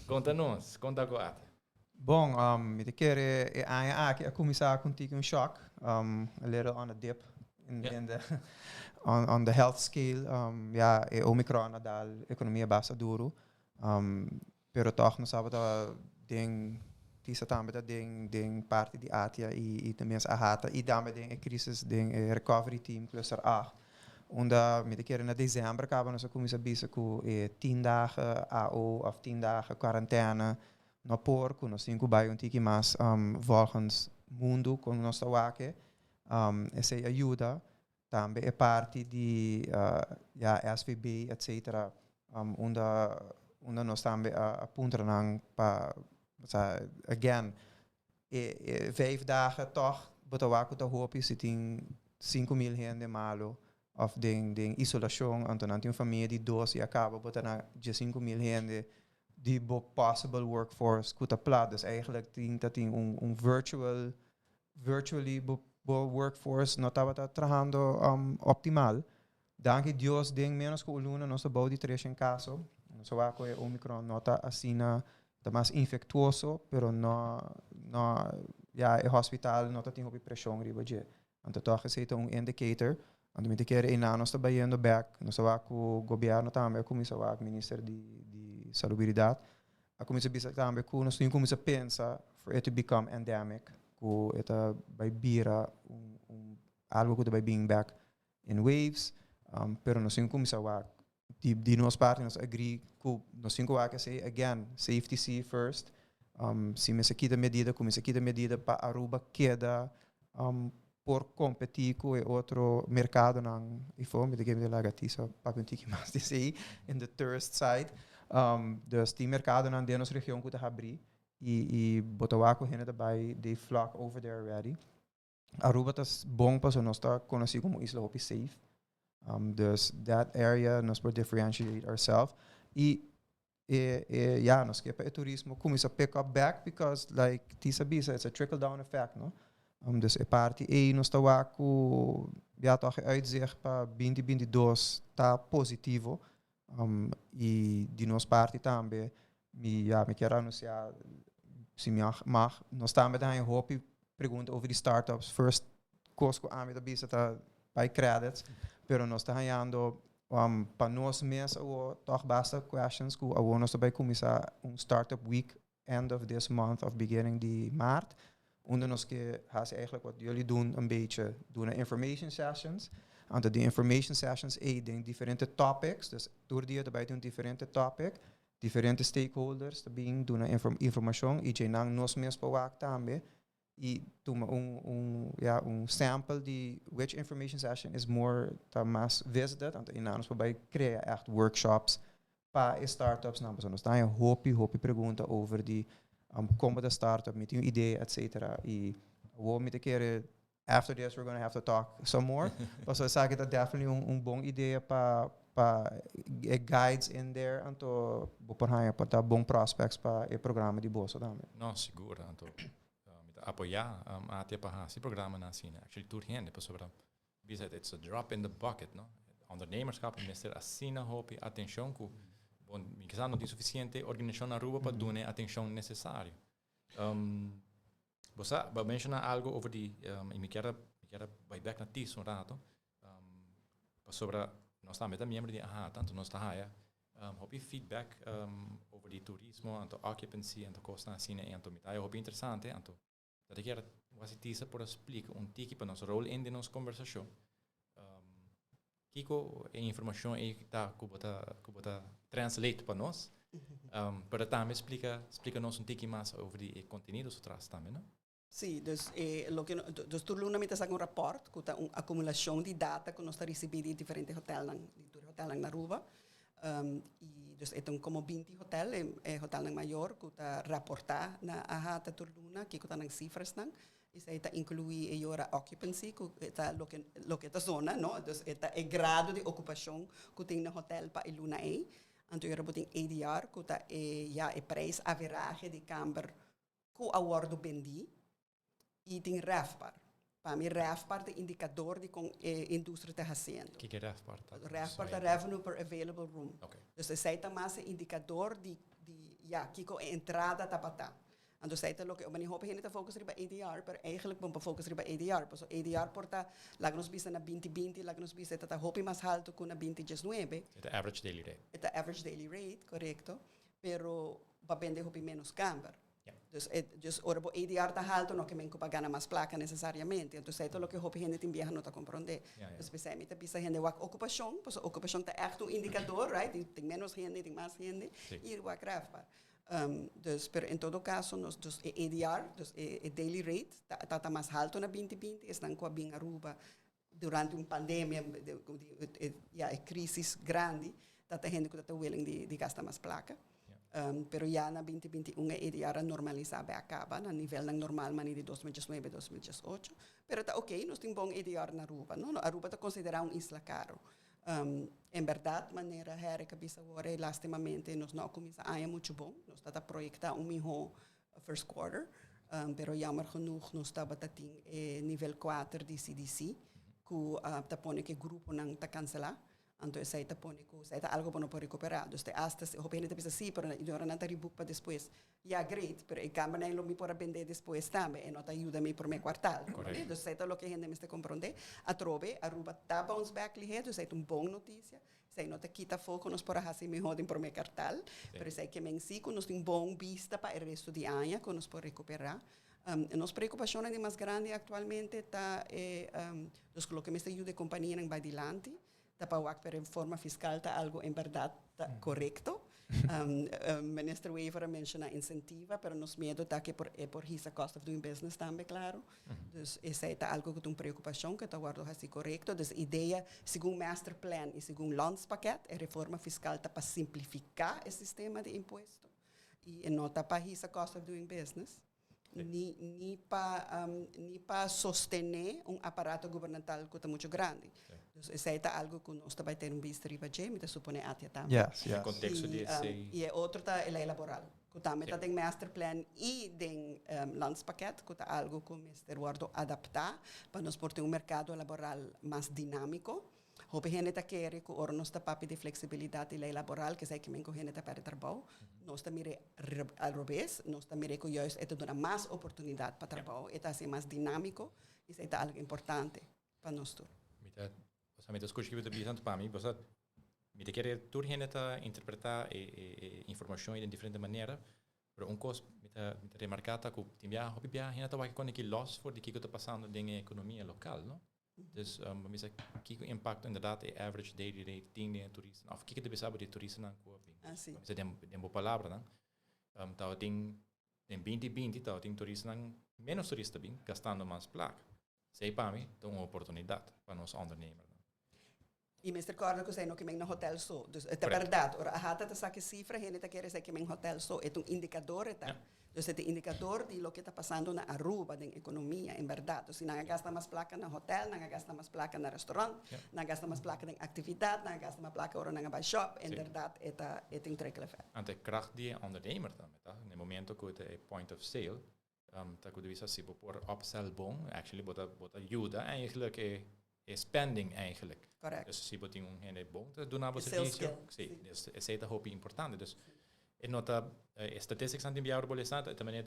konta nos, konta ku Atia. Bon, mi ta kere e aña aki a kuminsá ku un shock, a little on a dip in, in the on the health scale. Ja, e Omicron a dal ekonomia basta duru. Pero toch nos tabata den tisa tambe ta den parti di ATIA i tambe AHATA i tambe den e crisis den e recovery team cluster 8. Unda mi ta kere na desèmber kaba nos a kuminsá bisa ku e 10 dagen AO of 10 dagen kuarentena no por ku nos tin ku bai un tiki mas volgens mundu kon nos ta wak e. Esei a yuda tambe e parti di ja, SVB etc. Unda nos tambe a puntra nan pa, o again, e 5 dagen toch bo ta wak ku ta hopi si tin 5000 hende malo of den isolashon, anto nan tin un famia di dos i a kaba bo ta na 5000 hende di bo possible workforce ku ta plat. Dus eigenlijk tin ta tin un virtually bo workforce no tabata trahando optimal. Danki Dios, den menos ku luna nos bou di 300 kaso. Nos a wak ku e Omicron no ta asina, ta mas infektuoso, pero no, ja, e hospital no ta tin hopi preshon riba dje. Anto toch esei ta un indicator. Anto mi ta kere einan nos ta bayendo back, nos a wak ku gobièrnu tambe a kuminsá wak, minister di salubridat a kuminsá bisa tambe ku nos tin kuminsá pensa for it to become endemic, ku e ta bai bira un algo ku ta bai bin back in waves, pero nos tin kuminsá wak di nos parti nos agree ku nos tin ku wak esei again, safety C first. Si mester kita medida, kuminsá kita medida pa Aruba keda por kompetí ku e otro merkadonan ifo. Mi ta kere laga Tisa papia un tiki mas di esei in the tourist side. Dus tin merkadonan den nos region ku ta habri i bo ta wak ku hende ta bai, they flock over there already. Aruba ta bon paso nos ta konosí komo isla hopi safe. Dus that area nos por differentiate ourselves. I ja, nos ke pa e turismo kuminsá pick up back because, like Tisa bisa, it's a trickle down effect, no? Dus e parti ei nos ta wak ku ja, toch e uitzicht pa 2022 ta positivo. I di nos parti tambe mi, ja, mi ke anunsiá, si mi mag, nos tambe ta hopi pregunta over di startups. First kos ku ami ta bisa ta bai credits, pero nos ta hañando pa nos mes awo toch basta questions ku awo nos ta bai kuminsá un startup week end of this month of beginning di maart. Unda nos ke hasi eigenlijk wat jullie doen een beetje, doen information sessions. Anto die information sessions e den diferente topics, dus tur dia daarbij doen diferente topic, diferente stakeholders ta bin duna informashon i djeinan nos mes por wak tambe i tuma un, ja, un sample di which information session is more, ta mas visited, anto einan nos por bai krea echt workshops pa e startups nan, pasobra nos ta haña hopi hopi pregunta over di kon ta startup, mi tin un idea, etc. I awor mi ta kere after this we're gonna have to talk some more. Pasobra esaki ta definitely un bon idea pa Pa e guides in there, anto bo por haña por ta bon prospects pa e programa di boso tambe. No, sigur. Anto, mi ta apoyá ATIA pa hasi programanan asina. Actually, tur hende, pasobra bisa it's a drop in the bucket, no? Ondernemerschap mester asina hopi atenshon ku bon, mi kisas no tin sufisiente organisashon na Aruba pa duna e atenshon nesesario. Bo sa, bo menshoná algu over di, i mi kier a bai bek na Tis un rato, pasobra nos tambe ta miembro di AHATA, anto nos ta haya hopi feedback over di turismo, anto occupancy, anto kosnan asina, i anto mi ta haya hopi interesante, anto dat ik kier wasi Tisa por a splika un tiki pa nos rol in den nos kombersashon. Kiko e informashon ei ta ku bo ta translate pa nos, pero tambe splika nos un tiki mas over di e kontenido su tras tambe, no? Sí, dus, loke, dus tur luna mi ta saka un rapport, ku ta un akumulashon di data ku nos ta risibí di diferente hotelnan, di tur hotelnan na Aruba. I dus e ta komo 20 hotel, e hotelnan mayor, ku ta raportá na AHATA tur luna, kiko ta nan sifrasnan. Esei ta inkluí e ora occupancy, ku ta loke ta zona, no? Dus e ta e grado di okupashon ku tin na hotel pa e luna ei. Anto ora bo tin ADR, ku ta e, ja, e prijs average di kamber ku a wòrdu bendí. I tin RevPAR. Pa mi RevPAR ta indikador di kon e industria ta hasiendo. Kiko RevPAR ta? RevPAR ta revenue per available room. Dus esei ta mas e indikador di, ja, kiko e entrada tabata. Anto esei ta loke, mani hopi hende ta focus riba ADR, pero eigenlijk bon pa focus riba ADR. Paso ADR por ta, laga nos bisa na 2020, laga nos bisa ta hopi mas haltu ku na 2019. E average daily rate. E average daily rate, korekto. Pero bo a bende hopi menos kamber. Dus, dus ora bo ADR ta haltu, no ke men ku bo a gana mas plaka nesesariamente. Anto, esei ta loke hopi hende tin biaha no ta komprondé. Dus pesei mi ta bisa hende wak okupashon, pues okupashon ta echt un indikador, right? Tin menos hende, tin mas hende, i wak RevPAR. Dus, pero en todo kaso, nos, dus e ADR, dus e daily rate, ta mas haltu na 2020, esnan ku a bin Aruba durante un pandemia, di, ja, e krísis grandi, ta hende ku ta willing di gasta mas plaka. Pero ya na 2021 e ADR a normalisá bèk kaba, na nivel normal mani di 2019, 2018. Pero ta ok, nos tin bon ADR na Aruba, no? Aruba ta konsiderá un isla karu. En berdat, manera Herika a bisa awor, lastimamente nos no a kuminsá aña muchu bon. Nos ta proyektá un mihó first quarter. Pero jammer genoeg nos tabata tin nivel 4 di CDC, ku ta pone ku gruponan ta kanselá. Anto esei ta pone ku esei ta algu ku no por rekuperá. Dus te hasta hopi hende ta bisa sí, pero ora nan ta rebook pa despues. Ja, great, pero e kambernan lo mi por a bende despues tambe e no ta yuda mi promé kwartal. Dus esei ta loke hende mester komprondé. Atrobe, Aruba ta bounce back lihé, dus esei ta un bon notisia. Esei no ta kita afó ku nos por a hasi mihó den promé kwartal, pero esei ke men sí ku nos tin bon bista pa e resto di aña ku nos por rekuperá. Nos preokupashonnan di mas grandi aktualmente ta dus loke mester yuda e kompanianan bai dilanti, ta pa wak per reforma fiskal ta algu en berdat ta korekto. Minister Wever a menshoná insentiva, pero nos miedo ta ku e por hisa cost of doing business tambe, klaro. Dus esei ta algu ku ta un preokupashon ku ta wòrdu hasi korekto. Dus idea, segun masterplan i segun landspakket, e reforma fiskal ta pa simplifiká e sistema di impuesto. I no ta pa hisa cost of doing business. Ni pa sostené un aparato gubernamental ku ta muchu grandi. Dus esei ta algu ku nos tambe tin un bista riba dje, mi ta suponé ATIA tambe. Yes. Konteksto di esei. I e otro ta e lei laboral. Ku tambe ta den masterplan i den landspakket, ku ta algu ku mester wòrdu adaptá pa nos por tin un merkado laboral mas dinámiko. Hopi hende ta kere ku ora nos ta papia di fleksibilidat di lei laboral, ku esei ke men ku hende ta pèrdè trabou. Nos ta mira al robes, nos ta mira ku juist e ta duna mas oportunidat pa trabou, e ta hasi mas dinámiko, i esei ta algu importante pa nos tur. Mi ta, osea, mi ta skucha ku bo ta bisa pa mi, osea, mi ta kere tur hende ta interpretá e informashon den diferente manera, pero un kos mi ta remarká ta ku tin biaha, hopi biaha hende ta wak kon ki los for di kiko ta pasando den e ekonomia lokal, no? Dus mi sa kiko impakto inderdaad e average daily rate tin den turista, of kiko ta bisa di turistanan ku a bin. Mi sa den bo palabranan, tabatin den 2020 tabatin turistanan, menos turista bin, gastando mas plaka. Esei pa mi ta un oportunidat pa nos ondernemer. I mester kòrda ku esei no ke men na hotel so. Dus e ta berdat. Ora AHATA ta saka sifra, hende ta kere esei ke men hotel so. E ta un indikador e ta. Dus e indicador di loke ta pasando na Aruba, den economia, en berdad. Dus nan a gasta mas placa na hotel, nan a gasta mas placa na restaurant, nan a gasta mas placa den actividad, nan a gasta mas placa ora nan a bay shop. En berdad, e ta un trickle effect. Anto e kracht di ondernemer tambe, ta? Na momento cu e point of sale, ta cu bisa si por upsell bon, actually bo ta yuda eigenlijk e spending eigenlijk. Dus si bo tin un hende bon ta duna bo E sales servicio, skill. Si, dus esey ta hopi importante. Dus e no ta statistics aan die bolesa, tambe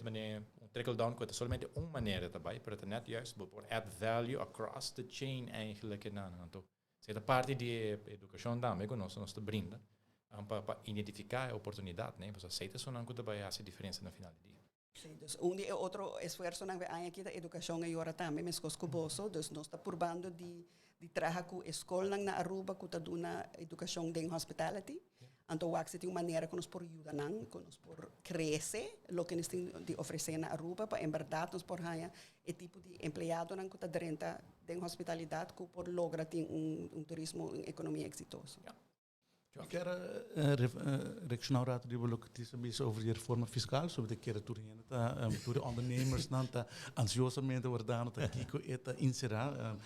un trickle down cu ta solamente un manera tambe, pero het net juist bo por add value across the chain eigenlijk en dan anto. Esey ta parti di educacion tambe cu nos ta brinda pa identifica e oportunidad, ne? Pasobra esey ta esunnan cu ta haci diferencia na final di dia. Si, dus un di otro esfuerso nan aki ta educacion y ora tambe mescos cu boso, dus nos ta purbando di traha cu scol na Aruba cu ta duna educacion den hospitality. Anto wak si tin un manera cu nos por yuda nan, cu nos por crece loke nos tin di ofrece na Aruba, pa en berdad nos por haya e tipo di empleado nan cu ta drenta den hospitalidad cu por logra tin un turismo, un economia exitoso. Mi kier reacciona un rato riba loke Tisa bisa over di reforma fiscal, sobre di cu tur hende ta, tur ondernemers nan ta ansiosamente wardando ta kico e ta encera.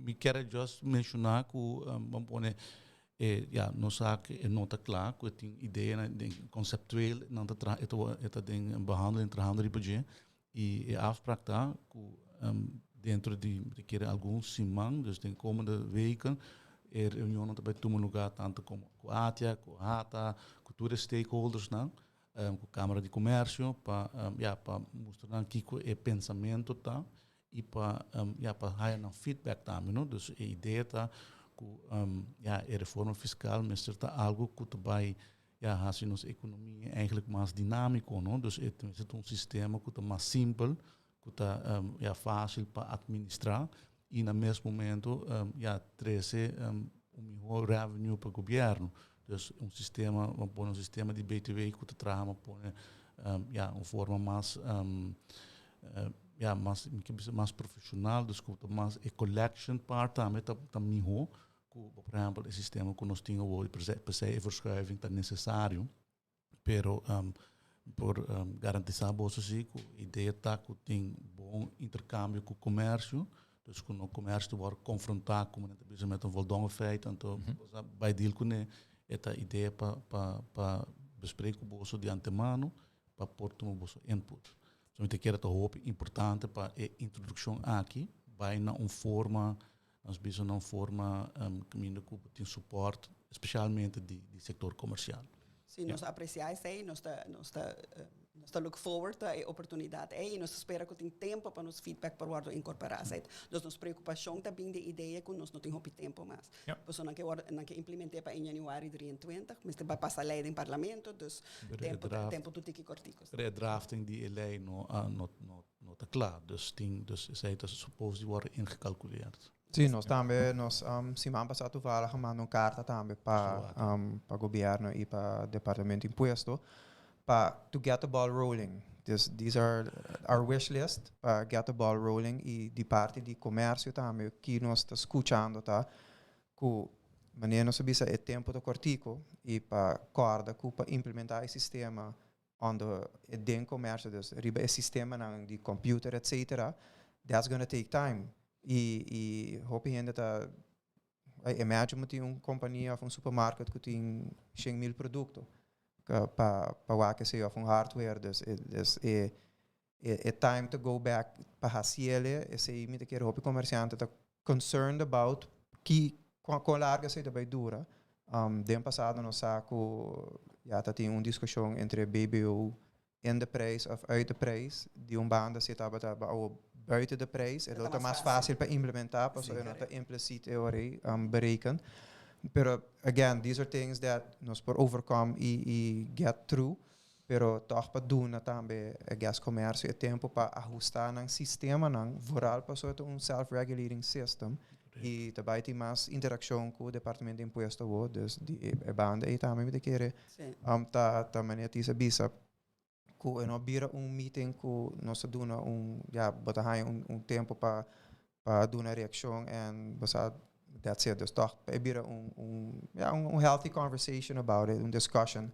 Mi kier just menciona cu ban pone ja, nos sa cu no ta cla, cu tin idea den conceptueel nan ta tra e ta den behandeling trahando riba dje y e afspraak ta cu dentro di kere algun siman, dus den komende weken, e reunion ta bay tuma lugar tanto como cu ATIA, cu ATA, cu tur stakeholders nan, cu Camara di Comercio, pa ja, pa mustra nan kico e pensamento ta y pa ja, pa haya nan feedback tambe, no? Dus e idea ta cu ja, e reforma fiscal mester ta algo cu ta bay, ja, haci nos economia eigenlijk mas dinamico, no? Dus het is un sistema cu ta mas simpel, cu ta ja, facil pa administra y na mes momento ja, trece un miho revenue pa gobierno. Dus un sistema, ban pone un sistema di BTW cu ta traha, pone ja, un forma mas ja, mas, mas profesional, dus cu mas e collection part tambe ta miho, cu, por ehempel, e sistema cu nos tin awor, per se e verschuiving ta necesario, pero por garantisa boso si cu idea ta cu tin bon intercambio cu comercio, dus cu e comercio wordt confronta cu met een voldongen feit, anto bay deal cu e idea pa bespreken boso di antemano, pa por tuma boso input. So, mi kier ta hopi importante pa e introduccion aki, bay na un forma, nos bisa na un forma caminda cu tin support, especialmente di sector comercial. Si, nos aprecia esey, nos ta look forward to e oportunidad y nos ta spera cu tin tempo pa nos feedback por wordo incorpora. Dus nos preocupacion ta bin di idea cu nos no tin hopi tempo mas. Pasobra nan kier implementa pa januari 23, mas bay pasa ley den parlamento, dus tempo tempo tur tiki cortico. Drafting di ley no ta cla, dus tin dus esey ta suppose di worden ingecalculeerd. Si, nos tambe, nos siman pasa toevallig manda un carta tambe pa gobierno y pa departamento di impuesto pa to get the ball rolling. These are our wish list pa get the ball rolling y di parti di comercio tambe cu nos ta scuchando ta cu manera nos bisa e tempo ta cortico y pa corda cu pa implementa e sistema on the den comercio, dus riba e sistema nan di computer, etc., that's gonna take time y hopi hende ta imagine tin un compania of un supermarket cu tin 100 mil producto pa wak esey of un hardware, dus e time to go back pa haciele esey, mi ta kere hopi comerciante ta concerned about ki con largo esey ta bay dura. Den pasado nos sa cu ja, dat tin un discusion entre BBO in de prijs of uit de prijs. Di un banda si tabata buiten de prijs. E ta mas facil pa implementa, pasobra no ta implicit berekend. Pero again, these are things that nos por overcome y get through. Pero toch pa duna tambe I guess comercio e tempo pa ahusta nan sistema nan, vooral pa soort un self-regulating system. Y tambe tin mas interaccion cu e departamento di impuesto, dus di e banda y tambe mi ta kere ta manera Tisa bisa cu no bira un meeting cu nos duna un, ja, bota un tempo pa duna reaccion en basa that's it. Dus toch bira un, ja, un healthy conversation about it, un discussion.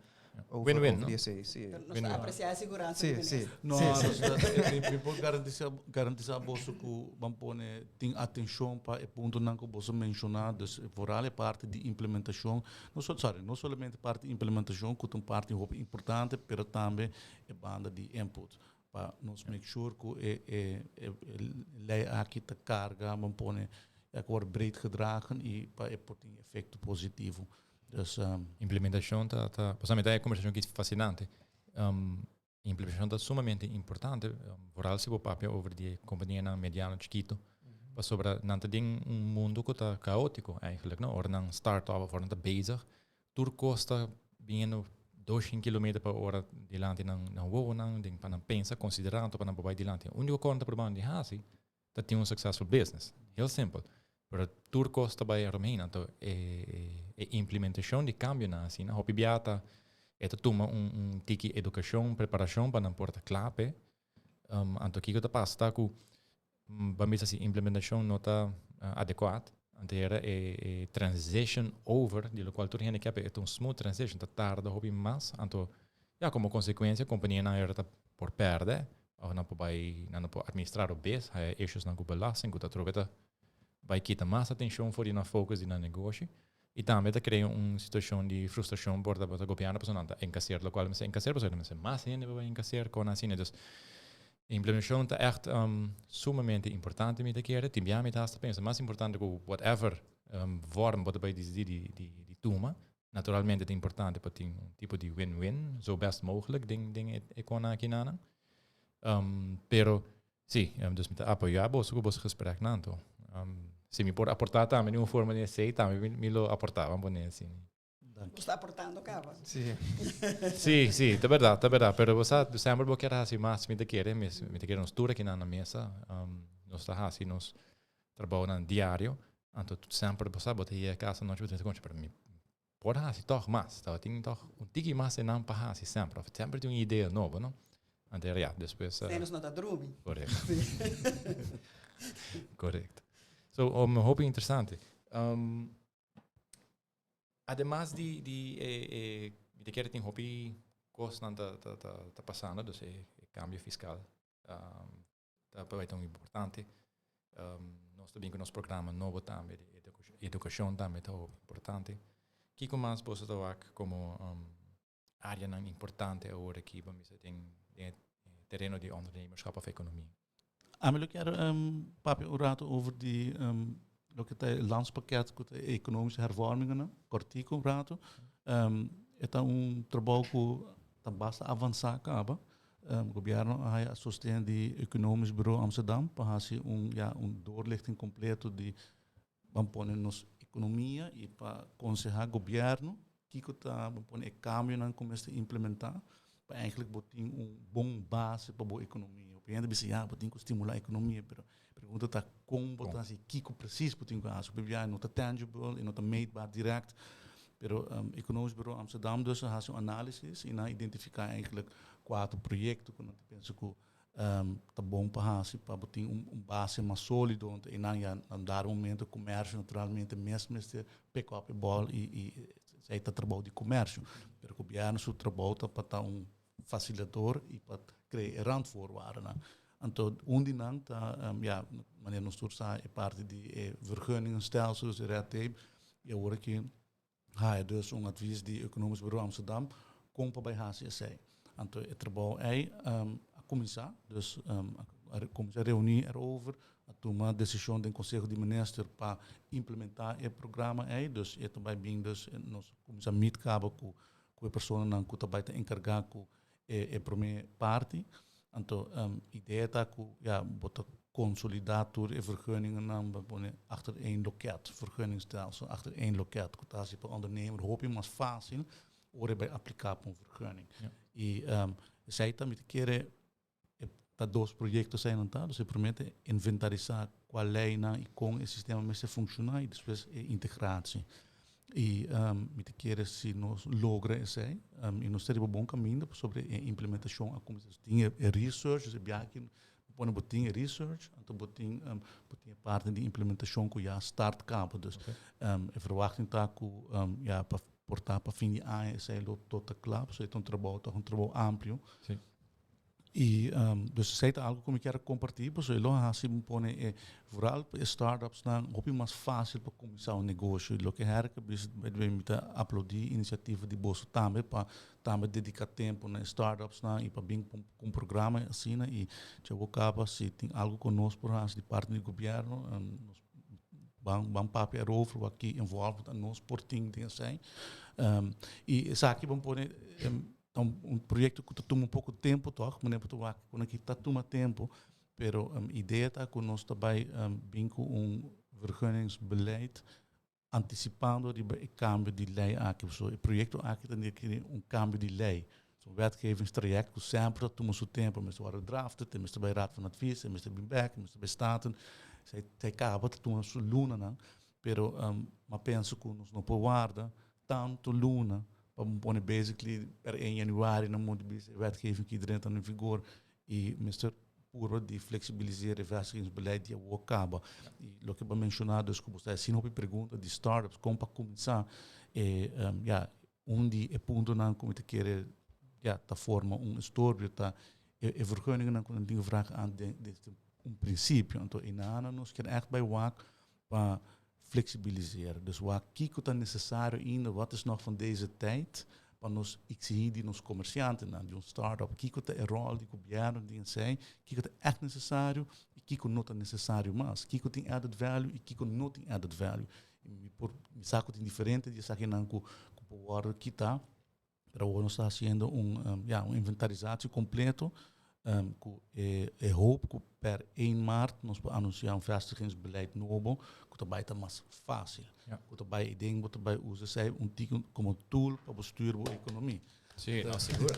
Over Win-win, over no? di esey, si. Nos ta aprecia e siguransa di minister. No, mi por garantisa garantisa boso cu ban pone tin atencion pa e puntonan cu boso menciona, dus vooral e parti di implementacion, no so sorry, no solamente parti di implementacion cu ta un parti hopi importante, pero tambe e banda di input pa nos make sure cu e e e ley aki ta carga, ban pone, ya cu word breed gedragen y pa e por tin efecto positivo. Dus, Implementacion ta, ta, pasobra mi ta e conversacion ki fascinante. Implementacion ta sumamente importante, vooral si bo papia over di e companianan mediano chikito, pasobra nan ta den un mundo cu ta caotico eigenlijk, no? Ora nan start up of ora nan ta bezig, tur cos ta biniendo 200 kilometer pa ora dilanti nan, nan wowonan, den pa nan pensa, considera, anto pa nan por bay dilanti. Unico cos nan ta probando di haci ta tin un successful business. Heel simpel. Pero tur cos ta bay eromheen. Anto e, e implementacion di cambionan asina, hopi bia ta, e ta tuma un, un tiki educacion, preparacion pa nan por ta cla p'e. Anto kico ta pasa ta cu, ban bisa si implementacion no ta adecuat, anto era e, e transition over, di locual tur hende kier p'e, e ta un smooth transition, ta tarda hopi mas. Anto, ya, como consecuencia companianan era ta por perde, Of nan por bai, nan no por administra robes, haya issuesnan ku belasting ku ta trobe ta bai kita mas atencion for di nan focus di nan negoshi. Y tambe ta crea un situacion di frustracion por ta gobièrnu pasobra nan ta encaser locual mester encaser pasobra nan mester mas hende pa bai encaser con asina. Dus implementacion ta echt sumamente importante mi ta kere. Tin bia mi ta hasta pensa mas importante ku whatever vorm bo ta bai disidi di tuma. Naturalmente ta importante pa tin un tipo di win-win, zo best mogelijk den, den e, e kona akinanan. Pero, sí, dus mi ta apoyá boso ku boso gespreknan to. Si mi por aportá tambe den un forma di esei, tambe mi, mi lo aportá, ban pone asina. Bo sta aportando kaba. Sí. Sí, sí, ta berdad, ta berdad. Pero bo sa, semper bo kier hasi mas, mi ta kere, mi, mi ta kere nos tur akinan na mesa, nos ta hasi nos trabounan diario, anto semper bo sa bo ta yega cas anochi bo ta pensa concha pero mi por haci toch mas, tabatin toch un tiki mas enan pa haci semper of semper tin un idea nobo no, anto ya despues. Esei nos no ta drumi. Correcto. Correcto. So hopi interesante. Ademas di di e e mi ta kere tin hopi cosnan ta ta ta pasando dus e cambio fiscal Ta pa ta un importante. Nos ta bin ku nos programa nobo tambe di edukashon tambe ta hopi importante. Kiko mas boso ta wak komo áreanan importante awor aki pa mester den den e tereno di ondernemerschap òf ekonomia? Ami lo kier papia un rato over di loke ta e landspakket ku ta e ekonomische hervormingennan, kòrtiku un rato. E ta un trabou ku ta basta avansá kaba. Gobierno a haya sosten di Economisch Bureau Amsterdam pa haci un, ja, un doorlichting completo di ban pone nos economia y pa conseha gobierno kico ta ban pone e cambionan cu mester implementa pa eigenlijk bo tin un bon base pa bo economia. Hopi hende bisa ya bo tin cu stimula economia pero pregunta ta con bo ta haci, kico precies bo tin cu haci. Hopi biaha no ta tangible y no ta meetbaar direct Pero Economisch Bureau Amsterdam dus a hasi un análisis i nan a identifiká eigenlijk kuater proyekto ku nan ta pensa ku ta bon pa hasi pa bo tin un base mas sólido. Anto einan ya na dado momento komersio naturalmente mes mester pick up e bòl i i esei ta trabou di komersio. Pero gobièrnu su trabou ta pa ta un fasilitador i pa krea e randvoorwaardennan. Anto un di nan ta ya manera nos tur sa e parti di e vergunningenstelsel, dus e red tape. I awor aki haya dus un advies di Economisch Bureau Amsterdam kon pa bai hasi esei. Anto e trabou ei a kuminsá, dus a kuminsá reuní erover, a tuma desishon den Konseho di Minister pa implementá e programa ei. Dus e ta bai bin dus nos kuminsá meet kaba ku ku e personanan ku ta bai ta enkargá ku e e promé parti. Anto idea ta ku ya bo ta konsolidá tur e vergunningennan, bo pone achter één loket, vergunningstelsel achter één loket, ku ta hasi pa ondernemer hopi mas fásil ora e bai apliká pa un vergunning. I esei ta mi ta kere e ta dos proyekto eseinan ta, dus e promé ta inventarisá kua leinan i kon e sistema mester funshoná i despues e integratie. I mi ta kere si nos logra esei i nos ta riba bon kaminda pasobra e implementashon a kuminsá. Tin e research, dus e biaha aki bo pone bo tin e research, anto bo tin bo tin e parti di implementashon ku ya start kaba. Dus e verwachting ta ku ya pa. Por ta pa fin di aña esei lo tot ta kla, pasobra e ta un trabou, ta un trabou amplio. Sí. I dus esei ta algo ku mi kier a kompartí, pasobra e lo hasi mi pone e vooral pa e startupsnan hopi mas fásil pa kuminsá un negoshi. Loke Herke bisa mi ta aplaudí inisiativa di boso tambe pa tambe dediká tempu na e startupsnan i pa bin ku un programa asina i dje bo kaba si tin algo ku nos por hasi di parti di gobièrnu, nos ban papia erover wak ki involvement a nos por tin den esei. I esaki ban pone ta un proyecto ku ta tuma un poko tempu tòg, manera bo ta wak ku aki ta tuma tempu, pero idea ta ku nos ta bai bin ku un vergunningsbeleid antisipando riba e kambio di lei aki. So e proyekto aki ta rekerí un kambio di lei. So un wetgevingstraject ku semper ta tuma su tempu, mester wòrdu drafted, e mester bai Raad van Advies, e mester bin bèk, e mester bai Staten. Esei kaba ta tuma su lunanan, pero mi a pensa ku nos no por warda tantu luna pa pone basically per 1 januari nan moet bisa e wetgeving ki drenta na vigor i mester purba di flexibiliseer e vestigingsbeleid di awor kaba. I loke bo a menshoná dus ku bo ta hasi hopi pregunta di startups kon pa kuminsá e ya un di e puntonan ku mi ta kere ya ta forma un estorbio ta e vergunningennan ku nan tin gevraag aan desde un prinsipio. Anto enanan nos kier ègt bai wak pa flexibiliseren. Dus wak kiko ta necesario ainda, wat is nog van deze tijd, pa nos exigí di nos comerciantenan, di un start-up, kiko ta e rol di gobierno den esei, kiko ta echt necesario y kiko no ta necesario mas, kiko tin added value y kiko no tin added value. Y mi por, mi sa cu tin diferente di esakinan cu cu por wordo kita, Pero awor nos ta haciendo un, ja, un inventarisatie completo cu e hoop cu per 1 maart nos por anuncia un vestigingsbeleid nobo cu ta bay ta mas facil. Cu ta bay, ik denk bo ta bay usa esey un tiki como tool pa bo stuur bo economie. Sí, no, sigur.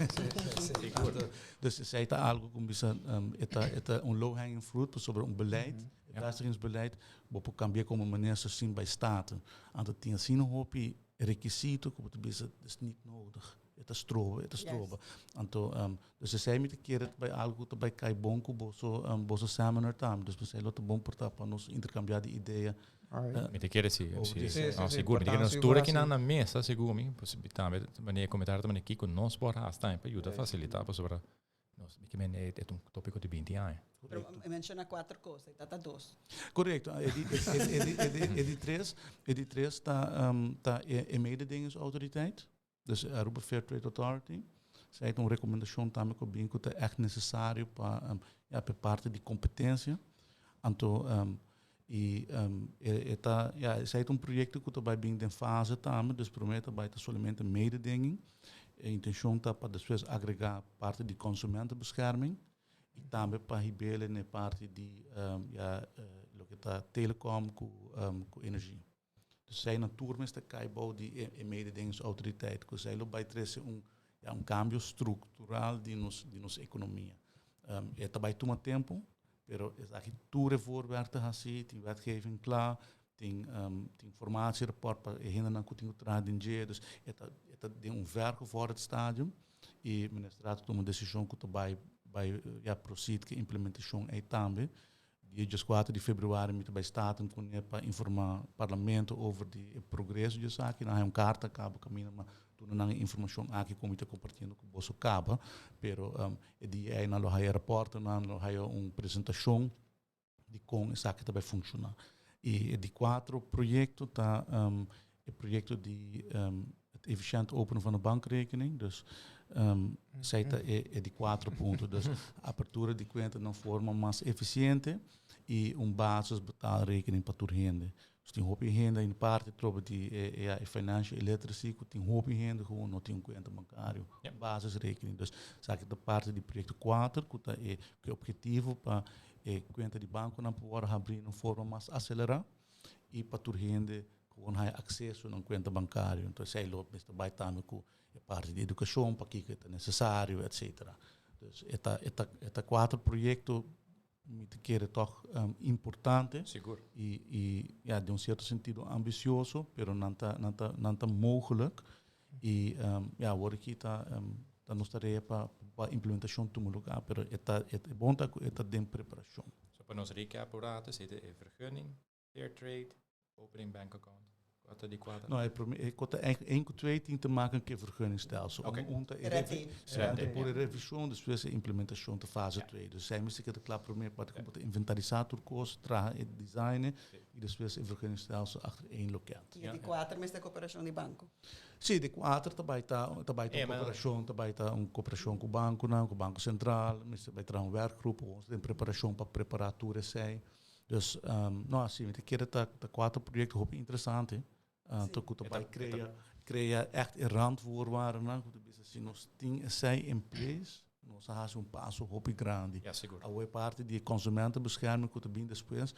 Sigur. Dus esey ta algo cu bisa e ta un low hanging fruit pasobra un beleid, e vestigingsbeleid, bo por cambia como minister sin bay Staten. Anto tin asina hopi rekisito ku bo ta bisa is niet nodig. E ta stroba, e ta stroba. Anto, dus esei mi ta kere ta bai algu ku ta bai kai bon ku boso, boso seminar tambe. Dus esei lo ta bon por ta pa nos interkambiá di idea. Mi ta kere si, si. No, sigur. Mi ta kere nos tur akinan na mesa, sigur mi. Tambe manera e komentario ta manera kiko nos por hasi tambe pa yuda fasilitá pasobra Nos, mi ke men e ta un tópiko di 20 aña. Pero e menciona cuatro cos, e ta dos. Correcto. E di, e di, e di, e di tres, e di tres ta, um, ta e, e mededingingsautoriteit. Dus Aruba Fair Trade Authority. Zij ta un recomendacion tambe cu bin cu ta echt necesario pa, um, ja, pa parte di competencia. Anto, um, y, um, e, e ta, ja, esey ta un proyecto cu ta bay bin den fase tambe, dus prome ta bay ta solamente mededinging. E intencion ta pa despues agrega parti di consumentenbescherming y tambe pa hibele na e parti di, um, ja, loke ta telecom cu, um, cu energie. Dus esey nan tur mester cay bou di e, e mededingingsautoriteit, cu esey lo bay trece un, ja, un cambio structural di nos, di nos economia. Um, e ta bay tuma tempo, pero esaki tur e voorwerk ta haci, tin wetgeving cla, tin, um, tin formatierapport pa e hendenan cu tin cu traha den dje, dus e ta, e ta den un vergevorderd stadium y ministerraad a tuma decision cu ta bay, bay, ja, proceed cu e implementacion ey tambe. Dia 14 di februari mi ta bay Staten cune pa informa Parlamento over di e progreso di esaki. Nan hay un carta caba caminda ma duna nan e informacion aki cu mi ta compartiendo cu boso caba. Pero um, e dia ey nan lo haya rapporten, nan lo haya un presentacion di con esaki ta bay funciona. Y e di cuatro proyecto ta um, e proyecto di um, het efficiënt openen van de bankrekening. Dus um, esey ta e, e di cuatro punto. Dus apertura di cuenta na forma mas eficiente y un basisbetaalrekening pa tur hende. Dus tin hopi hende in parte trobe di e, e, ja, e financial illiteracy, ku tin hopi hende gewoon no tin un cuenta bancario, basisrekening. Dus esaki ta parte di proyecto 4, ku ta e, ku e objetivo pa e cuenta di banconan por wòrdu habrí na un forma mas acelerá y pa tur hende gewoon haya acceso na un cuenta bancario. Entonces esei lo mester bai tambe ku e parte di educacion, pakiko e ta necesario, etcetera. Dus e ta, e ta, e ta cuatro proyecto mi ta kere toch importante. Sigur. Y, y ja, den un cierto sentido ambicioso, pero nan ta, nan ta, nan ta mogelijk. Y ja, awor aki ta, ta nos tarea pa, pa implementacion tuma lugar, pero e ta, e bon ta cu e ta den preparacion. So pa nos recap un rato, esey ta e vergunning, fair trade, opening bank account. Wat ta di kuater? No, e kota 1 ku 2 tin te maken ku e vergunningstelsel. Un ta e Red tape. Sí, un ta puru e revishon, despues e implementashon ta fase 2. Dus esei mester keda kla promé pa ku bo ta inventarisá tur kos, traha e design i despues e vergunningstelsel achter één loket. I e di kuater mester koperashon di banko. Sí, di kuater ta bai ta ta bai ta un koperashon, ta bai ta un koperashon ku bankonan, ku Banko Sentral, mester bai traha un werkgroep, ons ta den preparashon pa prepará tur esei. Dus, no, así, mi ta kere ta ta kuater proyekto hopi interesante, anto ku ta bai krea krea ègt e randvoorwaardennan ku ta bisa si nos tin esei in place, nos a hasi un paso hopi grandi. Ja, sigur. Awor e parti di e consumentenbescherming ku ta bin despues,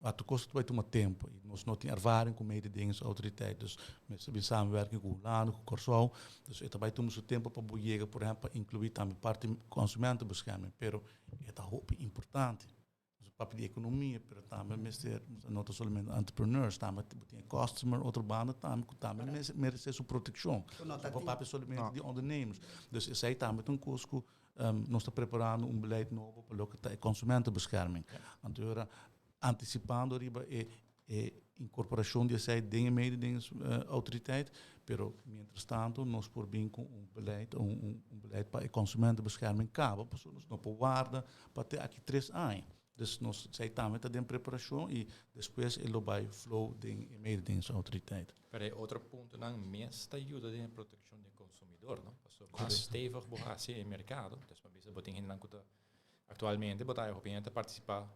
Maar tur kos ta bai tuma tempu i nos no tin ervaring ku mededingingsautoriteit, dus mester bin samenwerking ku Hulanda, ku Kòrsou, dus e ta bai tuma su tempu pa bo yega por ehèmpel pa inkluí tambe parti konsumentenbescherming, pero e ta hopi importante. Nos a papia di ekonomia, pero tambe mester no ta solamente entrepreneurs, tambe bo tin e customer otro banda tambe ku tambe merese su protekshon. No por papia solamente di ondernemers. Dus esei tambe ta un kos ku Nos ta preparando un beleid nobo pa loke ta e consumentenbescherming. Anto ora anticipando riba e e incorporacion di esei den e mededingingsautoriteit, pero mientras tanto nos por bin cu un beleid, un un beleid pa e consumentenbescherming caba, pasobra nos no por warda pa te aki tres aña. Dus nos esei tambe ta den preparacion y despues e lo bay flow den e mededingingsautoriteit. Pero e otro puntonan mes ta yuda den e proteccion di e consumidor, no? Pasobra mas stevig bo haci e mercado, dus bo bisa bo tin hendenan cu ta actualmente bo ta haya hopi hende ta participa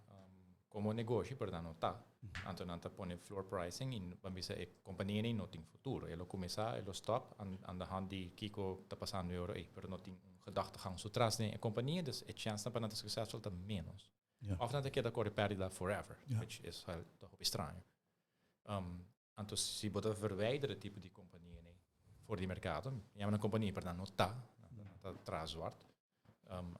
como negoshi pero nan no ta. Anto nan ta pone floor pricing y bo bisa e compania ei no tin futuro. E lo cuminsa, e lo stop aan de hand di kico ta pasando e ora ei, pero no tin un gedachtegang su tras den e compania, dus e chensnan pa nan ta successful ta menos. Of nan ta keda core perdida forever, which is ta hopi straño. Anto si bo ta verwijder e tipo di compania nei for di mercado, yama nan compania pero nan no ta, nan ta traha zwart,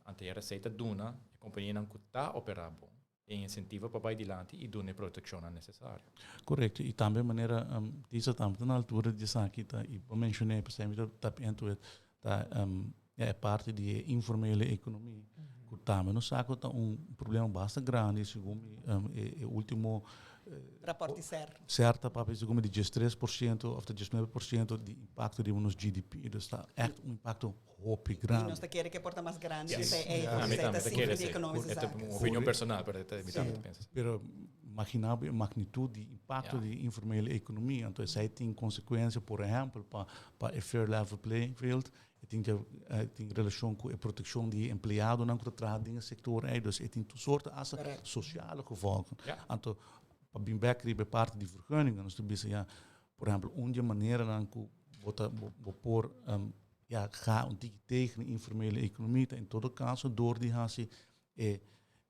anto e RSA ta duna e companianan cu ta opera bon e incentivo pa bay dilanti y duna e proteccionnan necesario. Correcto, y tambe manera Tisa tambe ta na altura di esaki ta y bo mencione pesey mi ta tap into it ta e parti di e informele economia cu tambe nos sa cu ta un problema basta grandi segun mi e ultimo Rapport di SER. SER ta papia segun mi di 13% of ta 19% di impacto riba nos GDP dus ta echt un impacto hopi grandi. Y nos ta kere cu e por ta mas grandi cu esey ey, porque esey ta cifra di economische zaken. E ta un opinion personal, pero mi tambe ta pensa así. Pero imagina bo e magnitud di impacto di informele economia, anto esey tin consecuencia por ehempel pa pa e fair level playing field, e tin e tin relacion cu e proteccion di e empleadonan cu ta traha den e sector ey, dus e tin tur soorten hasta sociale gevolgen. Anto pa bin bek riba e parti di vergunningen, nos ta bisa ya, por ehempel un di e maneranan cu bo ta bo por ya ga un tiki tegen e informele economia ta en todo caso door di haci e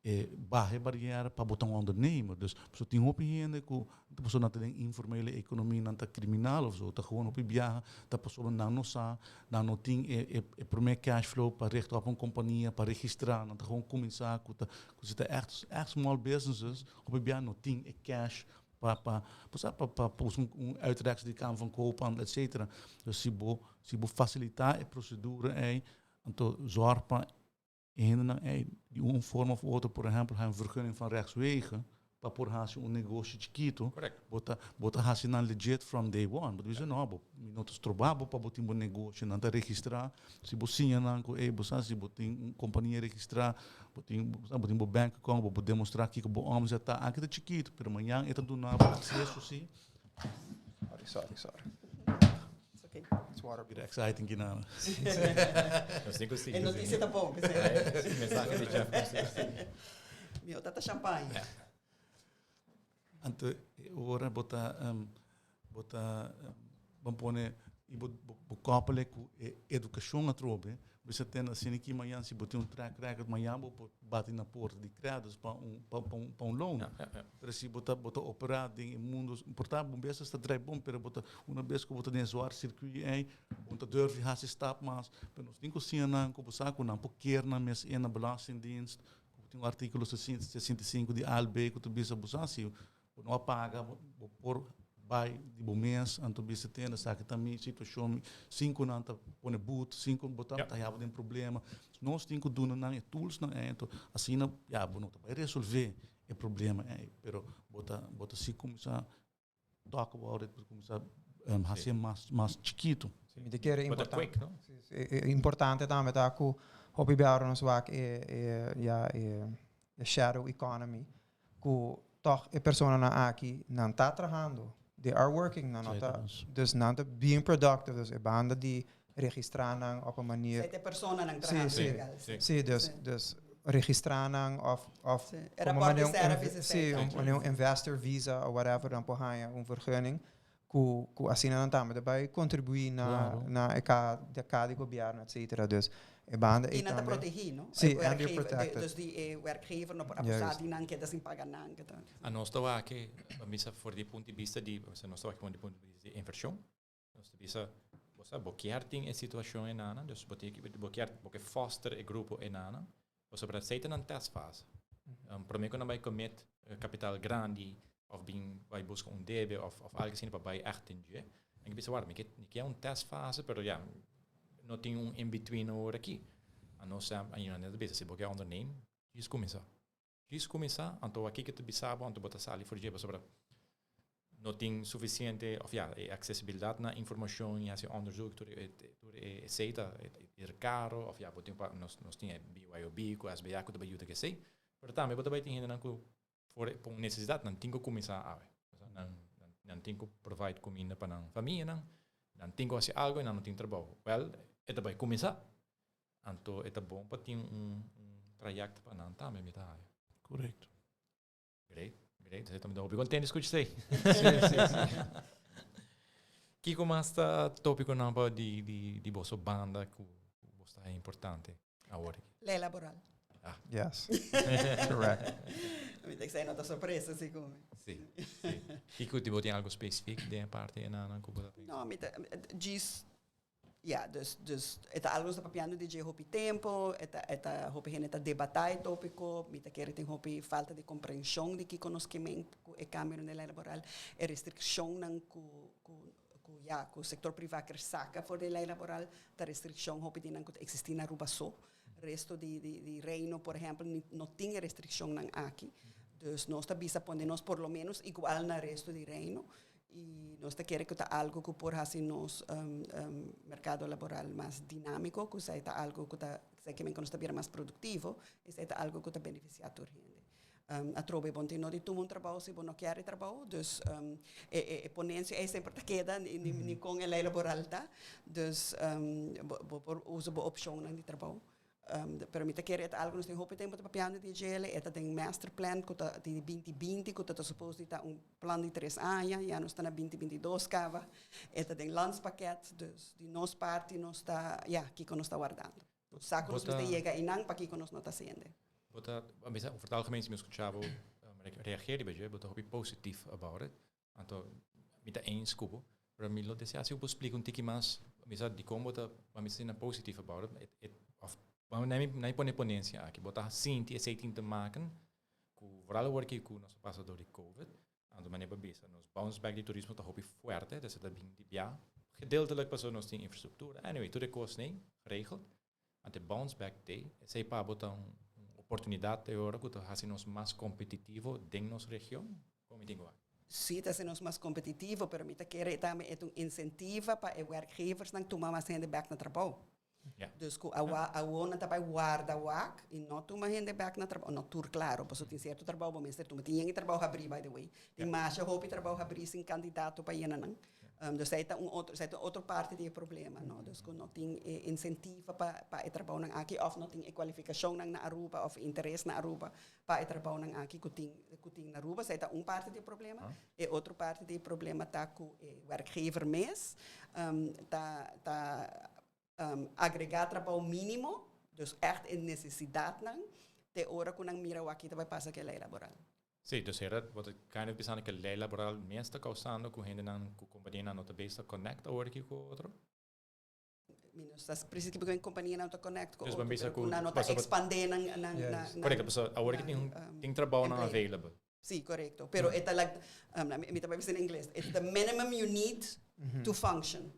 e baha e bariera pa bo ta un ondernemer. Dus pasobra tin hopi hende ku pasobra nan ta den informele economia nan ta criminal of zo, ta gewoon hopi biaha ta pasobra nan no sa, nan no tin e e e prome cash flow pa richt op un compania, pa registra, nan ta gewoon cuminsa cu ta cu si ta echt echt small businesses hopi biaha no tin e cash pa pa bo sa pa pa pa usa un uitreksel di Kamer van Koophandel et cetera. Dus si bo si bo facilita e procedura ei anto zorg pa e hendenan ei di un forma of otro por ehempel haña un vergunning van rechtswege pa por hasi un negoshi chikito bo ta bo ta hasi nan legit from day one bo ta bisa no bo mi no ta stroba bo pa bo tin bo negoshi nan ta registra si bo siña nan ku ey bo sa si bo tin un kompania registra bo tin bo sa bo tin bo bank account bo por demostra kiko bo omzet ta anke ta chikito pero mañan e ta duna bo akseso si. Sorry, sorry, sorry. It's okay. It's water. Bira exciting ki nan. Nos tin ku sigui. E noticia ta bon, p'esei. Mensahe di Jeff nos tin ku sigui. Mi ota ta champagne. Anto e ora bo ta bo ta ban pone i bo bo koppel ku e edukashon atrobe, bo sa tende asina ki mañan si bo tin un track record mañan bo por bati na porta di Qredits pa un pa un pa un loan. Pero si bo ta bo ta opera den e mundo por ta bo bes ta drai bon pero bo ta una bes ku bo ta den e zwart circuit ei bo no ta durf di hasi stap mas pero nos tin ku siña nan ku bo sa ku nan por keer nan mes in na belastingdienst ku tin un artikulo 65 di ALB ku ta bisa bo sa si bo no a paga bo por bai di bo mes anto bisa tende esaki ta mi situacion sin cu nan ta pone boet sin cu bo ta haya bo den problema nos tin cu duna nan e tools nan ei anto asina ya bo no ta bai resolve e problema ei pero bo ta bo ta si cuminsa. talk about it, cuminsa haci mas chikito. Mi ta kere But importante. quick, no? Si, importante tambe ta cu hopi biaha nos wak e, ja, e shadow economy cu toch e personanan aki nan ta trahando. They are working, nan no ta, dus nan ta being productive, dus e banda di registra nan op een manier Zij de personen trahando legal. Si, dus registra nan of E como rapport manier di service si, un investor visa or whatever, dan por haya un vergunning cu asina nan tambe bay contribui na na e ca de ca di gobierno, etcetera. Dus e banda Y e nan ta tambe protegi, no? Si, E and they're werkgever, protected. Dus die werkgever no por abusar di nan keda sin paga nan. Keda. A nos ta aki, bisa for di punto di vista di, osea, nos ta aki for di punto di vista di inversion. Nos ta bisa, bo sa, bo kier tin e situacion einan, dus bo tin bo kier, bo ke foster e grupo einan, bo sobre esey nan testfase. Prome cu nan bay commit capital grandi of bin bay busca un debe of algo asina pa bay echt in dje. En ik bisa, waar, mi ke un testfase, pero ja, no tin un in-between awor aki. A nos sa, a net bisa, si bo ke onderneem, djis cuminsa. Djis cuminsa, anto aki cu ta bisabo, anto bo ta sali for dje, sobre no tin suficiente, of ja, e accesibilidad na informacion y haci onderzoek, tur e etcetera, e caro, of ja, bo tin nos tin BYOB, cu SBA, cu ta bay yuda cu esey, pero tambe bo ta bay tin hendenan cu por necesidad, nan tin cu cuminsa awe. Osea, nan tin cu provide cuminda pa nan famia, nan tin cu haci algo y nan no tin trabou. Well, e ta bay cuminsa. Anto, e ta bon pa tin un traject pa nan tambe, mi ta haya. Correcto. Great, great. Esey tambe hopi contento scucha esey. Si. Kico mas ta topiconan pa di boso banda cu bo ta importante awor? Ley laboral. Yes, correct. Mi ta no ta sorpresa, asina como. Si. Kico tipo tin algo specifico den parti einan cu bo ta pensa? No, mi ta, djis, ja, dus e ta algo ta papiando di hopi tempo, e ta hopi hende ta debata e topico, mi ta kere tin hopi falta di comprension di kico nos kemen cu e cambio den ley laboral, e restriccion nan cu, ja, cu sector priva kier saca for di ley laboral, ta restriccion hopi di nan cu existi na Aruba so. Resto di reino, por ehempel, no tin restriccion nan aki. Dus nos ta bisa pone nos por lo menos igual na resto di reino. Y nos ta kere cu ta algo cu por haci nos mercado laboral mas dinamico, cu esey ta algo cu ta, esey cu nos ta bira mas productivo, esey ta algo cu ta beneficia tur hende. Atrobe bo no tin di tuma un trabou si bo no kier trabou, dus e ponencia e semper ta keda ni con e ley laboral ta, dus bo por usa bo opcion di trabou. Pero mi ta kere ta algo nos tin hopi tempo ta papiando di dje, e ta den master plan cu ta di 2020, cu ta supposed di ta un plan di 3 aña, ya nos ta na 2022 caba, e ta den landspakket, dus di nos parti nos ta, ja, kico nos ta wardando. Sa cu nos mester yega einan, pakico nos no ta haciendo. Bo ta, over het algemeen, si mi scucha bo reageer beetje, bo ta hopi positief about it. Anto, mi ta eens cu bo, pero mi lo desea si bo splica un tiki mas, mi sa di con bo ta, pa mi asina positief about it, of no pone ponencia aki, bo ta sinti esey tin te maken cu vooral awor cu nos a pasa door di COVID, anto manera bo a bisa, nos bounce back di turismo ta hopi fuerte, dus ta bin di bia, gedeeltelijk paso nos tin infrastructura, anyway, tur e cosnan geregeld. Anto bounce back day, esey pa bo ta un oportunidad te ora cu ta haci nos mas competitivo den nos region, con mi tin cu Si, ta nos mas competitivo, pero mi ta kere tambe e un incentiva pa e werkgevers nan tuma mas hende back na trabou. Dus cu awo nan ta bay warda wak y no tuma hende back na trabou. No tur, claro, paso tin cierto trabou bo mester tuma. Tin trabou habri, by the way. Tin masha hopi trabou habri sin candidato pa yena nan. Dus esey ta un otro parti di e problema, no? Dus cu no tin incentiva pa e trabou nan aki of no tin e cualificacion nan na Aruba of interes na Aruba pa e trabou nan aki cu tin na Aruba. Esey ta un parti di e problema. E otro parti di e problema ta cu e werkgever mes ta agrega trabou minimo, dus echt e necesidad nan, te ora cu nan mira aki ta bay pasa cu e ley laboral. Si, dus era wat ik kind of pensando cu ley laboral mes ta causando cu hende nan cu compania nan no ta bezig connect awor aki cu otro. Mi no sa precies cu e compania no ta connect cu Dus otro, ban bisa pero cu nan no ta expande nan Correcto, so awor aki tin tin trabou nan empleo. Available. Si, correcto. Pero e ta like, mi ta bisa in Ingles, it's the minimum you need to function.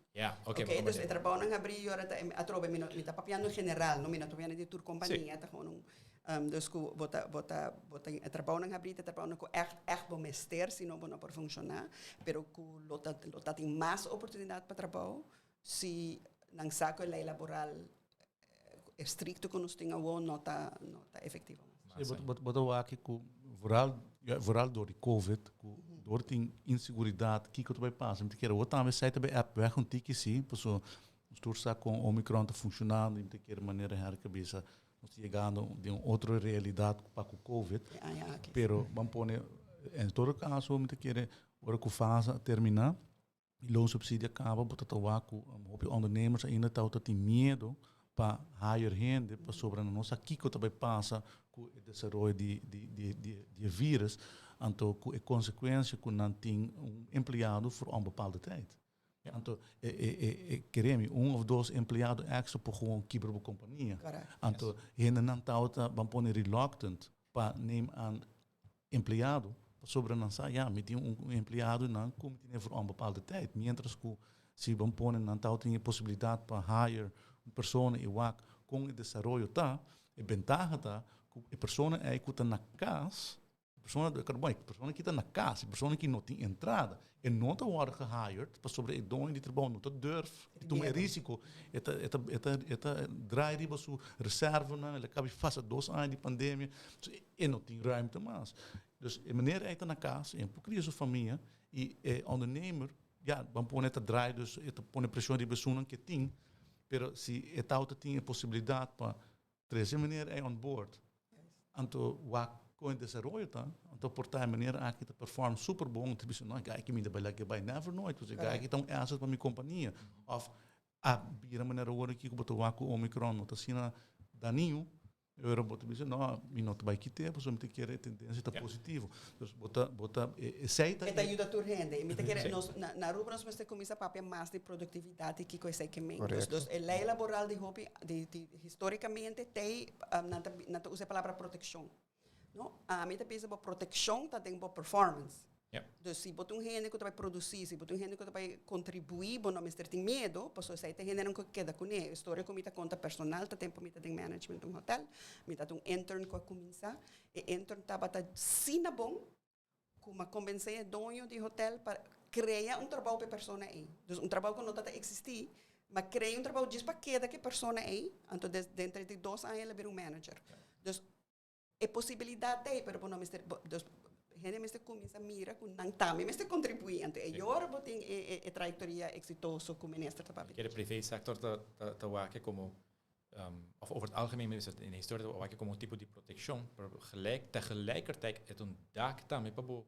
Okay, Ok, dus e trabou nan habri ora ta atrobe mi no mi ta papiando general, no mi no ta papiando di tur compania, ta gewoon un Dus ku bo ta bo ta bo ta e trabounan habrí ta trabounan ku ègt ègt bo mester si no bo no por funshoná, pero ku lo ta lo ta tin mas oportunidat pa trabou si nan sa ku e lei laboral estrikto ku nos tin awor no ta no ta efektivo mas. Sí, bo bo ta wak ku vooral ja vooral dor di covid ku dor tin inseguridat kiko ta bai pasa mi ta kere awor tambe esei ta bai app weg un tiki si paso nos tur sa kon omicron ta funshonando i mi ta kere manera Herk a bisa nos ta yegando den un otro realidat pa ku covid pero ban pone en todo kaso mi ta kere ora ku fase a termina E loonsubsidie a caba, bo ta ta wak cu hopi ondernemers ainda ta tin miedo pa hire hende pasobra nan no sa kico ta bay pasa cu e desaroyo di di di di e virus, anto cu e consecuencia cu nan tin un empleado voor onbepaalde tijd. Anto e e e e kere mi un of dos empleado extra por gewoon kibra bo compania. Anto hendenan ta ban pone reluctant pa neem aan empleado, pasobra nan sa, ya, mi tin un empleado nan ku mi tene for un bepaalde tijd. Mientras ku si bo pone nan tau tin e posibilidat pa hire un persona i wak kon e desaroyo ta, e bentaha ta ku e persona ei ku ta na kas, e persona, bon, e persona ki ta na kas, e persona ki no tin entrada, E no ta wòrdu gehired pasobra e doño di trabou no ta durf di tuma e risiko. E ta e ta e ta e ta draai riba su reservanan, el a kabi pasa dos aña di pandemia, so e no tin ruimte mas. Dus e meneer ei ta na kas, e por kria su famia i e ondernemer, ya, ban pone e ta draai dus e ta pone preshon riba esunnan ke tin, pero si e tawata tin e posibilidat pa Trece meneer ei on board. Anto wak con e desaroyo ta, anto por ta e meneer aki ta perform super bon, ta bisa no e guy aki mi ta bai lage bai never nooit, pasobra e guy aki ta un asset pa mi compania. Of a bira manera awor aki cu bo ta wak cu Omicron no ta asina dañino, pero bo ta bisa no mi no ta bai kite pasobra mi ta kere e tendencia ta positivo. Dus bo ta, bo ta, esei ta E ta yuda tur hende. I mi ta kere nos na na Aruba nos mester kuminsá papia mas di produktividat i kiko esei ke men. Dus dus e lei laboral di hopi di di histórikamente tei nan ta nan ta usa e palabra protekshon. No, ami ta bisa bo protekshon ta den bo performance. Dus si bo ta un hende ku ta bai produsí, si bo ta un hende ku ta bai kontribuí, bo no mester tin miedu, pasobra esei ta e hendenan ku keda kuné. E storia ku mi ta konta personal ta tempu mi ta den management un hotel, mi ta un intern ku a kuminsá E intern tabata asina bon ku m'a konbensé e doño di hotel pa krea un trabou pa e persona ei. Dus un trabou ku no tabata eksistí, m'a krea un trabou djis pa keda ku e persona ei. Anto denter di dos aña el a bira un manager. Dus e posibilidat ta ei, pero bo no mester, dus hende mester kuminsá mira ku nan tambe mester kontribuí. Anto e yora bo tin e trayektoria eksitoso ku minister ta papia. Kere privé sector ta wak komo of over het algemeen is het in de historia wak komo un tipo di proteccion, pero gelijk, tegelijkertijd het un dak tambe pa bo,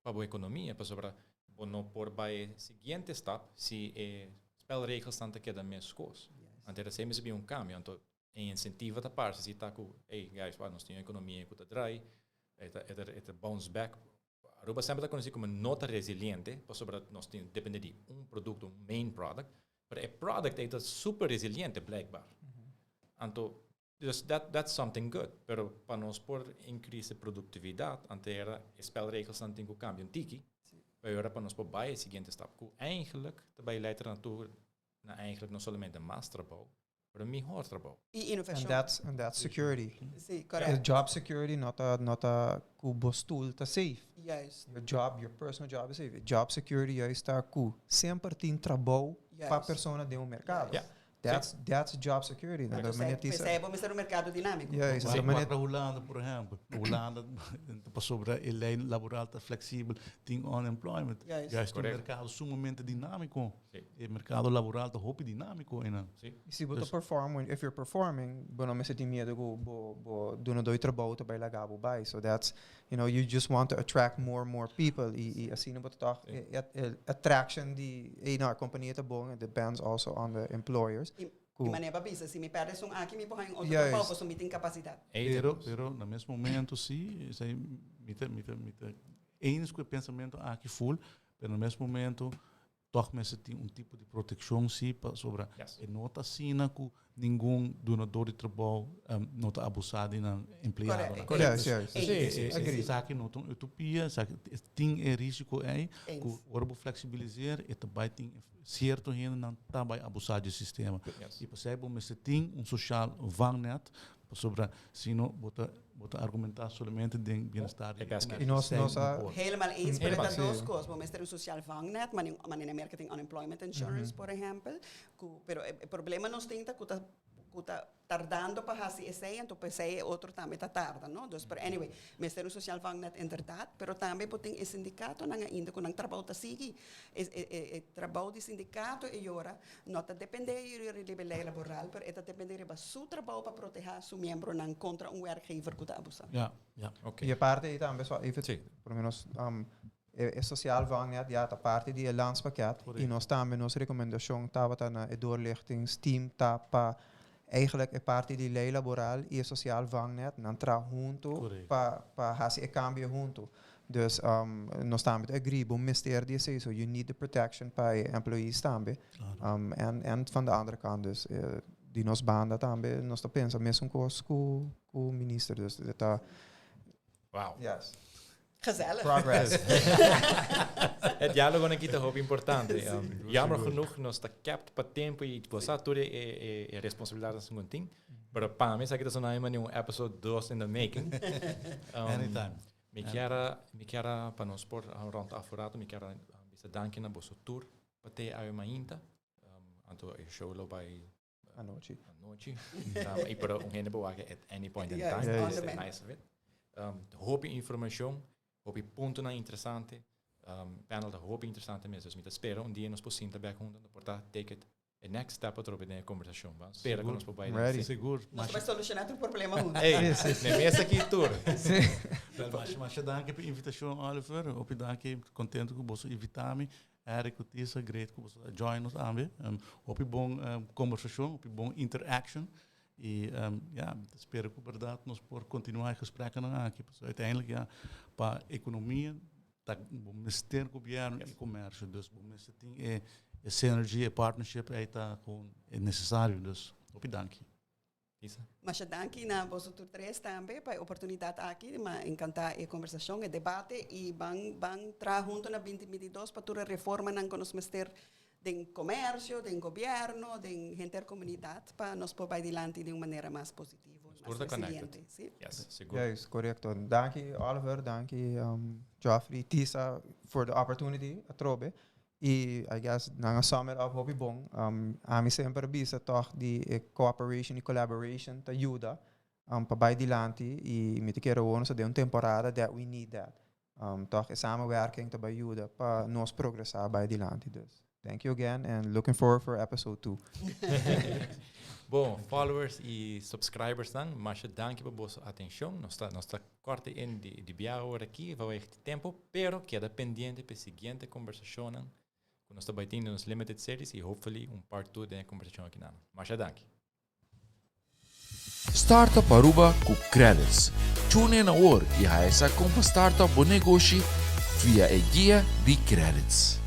pa bo economia, pasobra bo no por bai e siguiente stap si e spelregels nan ta keda meskos. Anto e ta semper si bin un cambio, anto e incentivo ta parse si ta ku, hey guys, wak nos tin un economia ku ta draai, e ta, e ta, e ta bounce back. Aruba semper ta conoci como no ta resiliente, pasobra nos tin depende di un producto, un main product, pero e product ei ta super resiliente blijkbaar. Anto, dus that, that's something good, pero pa nos por increase e productividad, anto era e spelregels nan tin cu cambia un tiki, pa ora pa nos por bai e siguiente stap, cu eigenlijk ta bai leider naartoe na eigenlijk no solamente mas trabou, pero mihor trabou. I innovacion. And that's, and that's security. Sí, correct. Job security no ta, no ta cu bo stoel ta safe. Juist. Your job, your personal job is safe. Job security juist ta cu semper tin trabou pa persona den un mercado. Ja. That's, that's job security. Pero Dan pesey, pesey bo mester un mercado dinámico. Juist. Wak wak na Hulanda, por ehempel. Hulanda, pasobra e ley laboral ta flexibel, tin unemployment. Juist. Juist un Correct. mercado sumamente dinámico. Sí. E mercado laboral ta hopi dinámico einan. Sí. Y si bo ta perform, when, if you're performing, bo no mester tin miedo cu bo, bo dunador di trabou ta bay laga bo bay. So that's, you know, you just want to attract more and more people y, y asina bo ta toch Sí. e, e, e attraction di, ey no, e compania ta bon, it depends also on the employers. Y, Cu- y manera bo a bisa, si mi perde esun aki, mi por haña un otro Juist. trabou, pasobra mi tin capacidad. Ey ta Pero, nos. pero na mes momento sí, esey mi ta, mi ta, mi ta eens cu e pensamento aki full, pero na mes momento Tòg mester tin un tipo di protekshon sí pasobra e no ta asina ku ningun dunador di trabou no ta abusá di nan empleadonan. Korekto. Yes, yes. Sí, sí, sí. Agree. Esaki no ta un utopia, esaki tin e risiko ei Eens. ku ora bo fleksibiliseer e ta bai tin sierto hendenan ta bai abusá di e sistema. Yes. I pasei bo mester tin un sosial vangnet. Pasobra sino bo ta bo ta argumentá solamente den bienestar di E best comercio. Y nos- Esei nos no a- por. Helemaal eens, pero Helemaal. ta dos Sí. cos. Bo mester un sociaal vangnet, maar in, maar in Amerika tin unemployment insurance, por ehempel. Cu, pero e, e problema nos tin ta cu ta cu ta tardando pa haci esey, anto p'esey e otro tambe ta tarda, no? Dus, pero anyway, mester un sociaal vangnet inderdaad, pero tambe bo tin e sindicatonan ainda cu nan trabou ta sigui. E, e, e, e trabou di sindicato e yora no ta depende riba e ley laboral, pero e ta depende riba su trabou pa proteha su miembronan contra un werkgever cu ta abusa. Ja, ja. Ok. Y e parte ey tambe, so even, Sí. por lo menos e, e sociaal vangnet, ja, ta parte di e landspakket. Correcto. Y nos tambe, nos recomendacion tabata na e doorlichtingsteam ta pa eigenlijk e parte di ley laboral y e sociaal vangnet nan traha hunto Correcto. pa pa haci e cambio hunto. Dus nos tambe ta agree, bo mester di esey, so you need the protection pa e employees tambe. Claro. En van de andere kant dus, di nos banda tambe nos ta pensa mesun cos cu cu minister, dus e ta Wow. Yes. Gezellig. Progress. E dialogonan aki ta hopi importante. Jammer genoeg nos ta kept pa tempo y bo sa tur e, e, e responsabilidad cu tin. Pero pa mi esaki ta sona manera un episode 2 in the making. Anytime. Mi kier a, pa nos por rond af rato, mi kier a bisa danki na boso tur pa te awe mainta. Anto e show lo bay Anochi. Anochi. Y pero un hende por wak at any point in Yes, time. on That's the demand. nice of it. Hopi informacion, hopi puntonan interesante. Panel ta hopi interesante mes. Dus mi ta spera un dia nos por sinta back hunto por ta take it a next step atrobe den e conversacion. Ban spera cu Sigur. nos por bay. Ready. Sigur. Nos ta bay soluciona tur problema hunto. Hey, ne mesa aki tur. Wel, masha danki pa e invitacion, Oliver. Hopi danki, contento cu bo a invita mi. Eric, Tisa, great cu bo a join nos tambe. Hopi bon conversacion, hopi bon interaction. Y ja, spera cu berdad nos por continua e gesprekken aki. So, uiteindelijk, ja, pa economia, ta bo mester gobierno y comercio. Dus bo mester tin e, e synergy, e partnership ey ta gewoon e necesario. Dus, hopi danki. Tisa. Masha danki na boso tur tres tambe pa e oportunidad aki, m'a encanta e conversacion, e debate y ban ban traha hunto na 2022 pa tur e reformanan cu nos mester den comercio, den gobierno, den henter comunidad pa nos por bay dilanti di un manera mas positivo, Nos mas tur ta connected. resiliente, si? Yes, sigur. Juist, correcto. Danki Oliver, danki Geoffrey, Tisa for the opportunity, atrobe. Y I guess nan a sum it up hopi bon. Ami semper bisa toch di eh, cooperation y collaboration ta yuda pa bay dilanti y mi ta kere awor nos den un temporada that we need that. Toch e samenwerking ta bay yuda pa nos progresa bay dilanti. Dus thank you again and looking forward for episode 2. Bon, followers y subscribers dan, masha danki pa boso atencion. Nos ta corte in di biaha awor aki, vanwege di tempo, pero keda pendiente pa e siguiente conversacion cu nos ta bay tin nos limited series y hopefully un part 2 di e conversacion aki nan. Masha danki. Startup Aruba cu Qredits. Tune in awor y haya sa con pa startup bo negoshi via e guia di Qredits.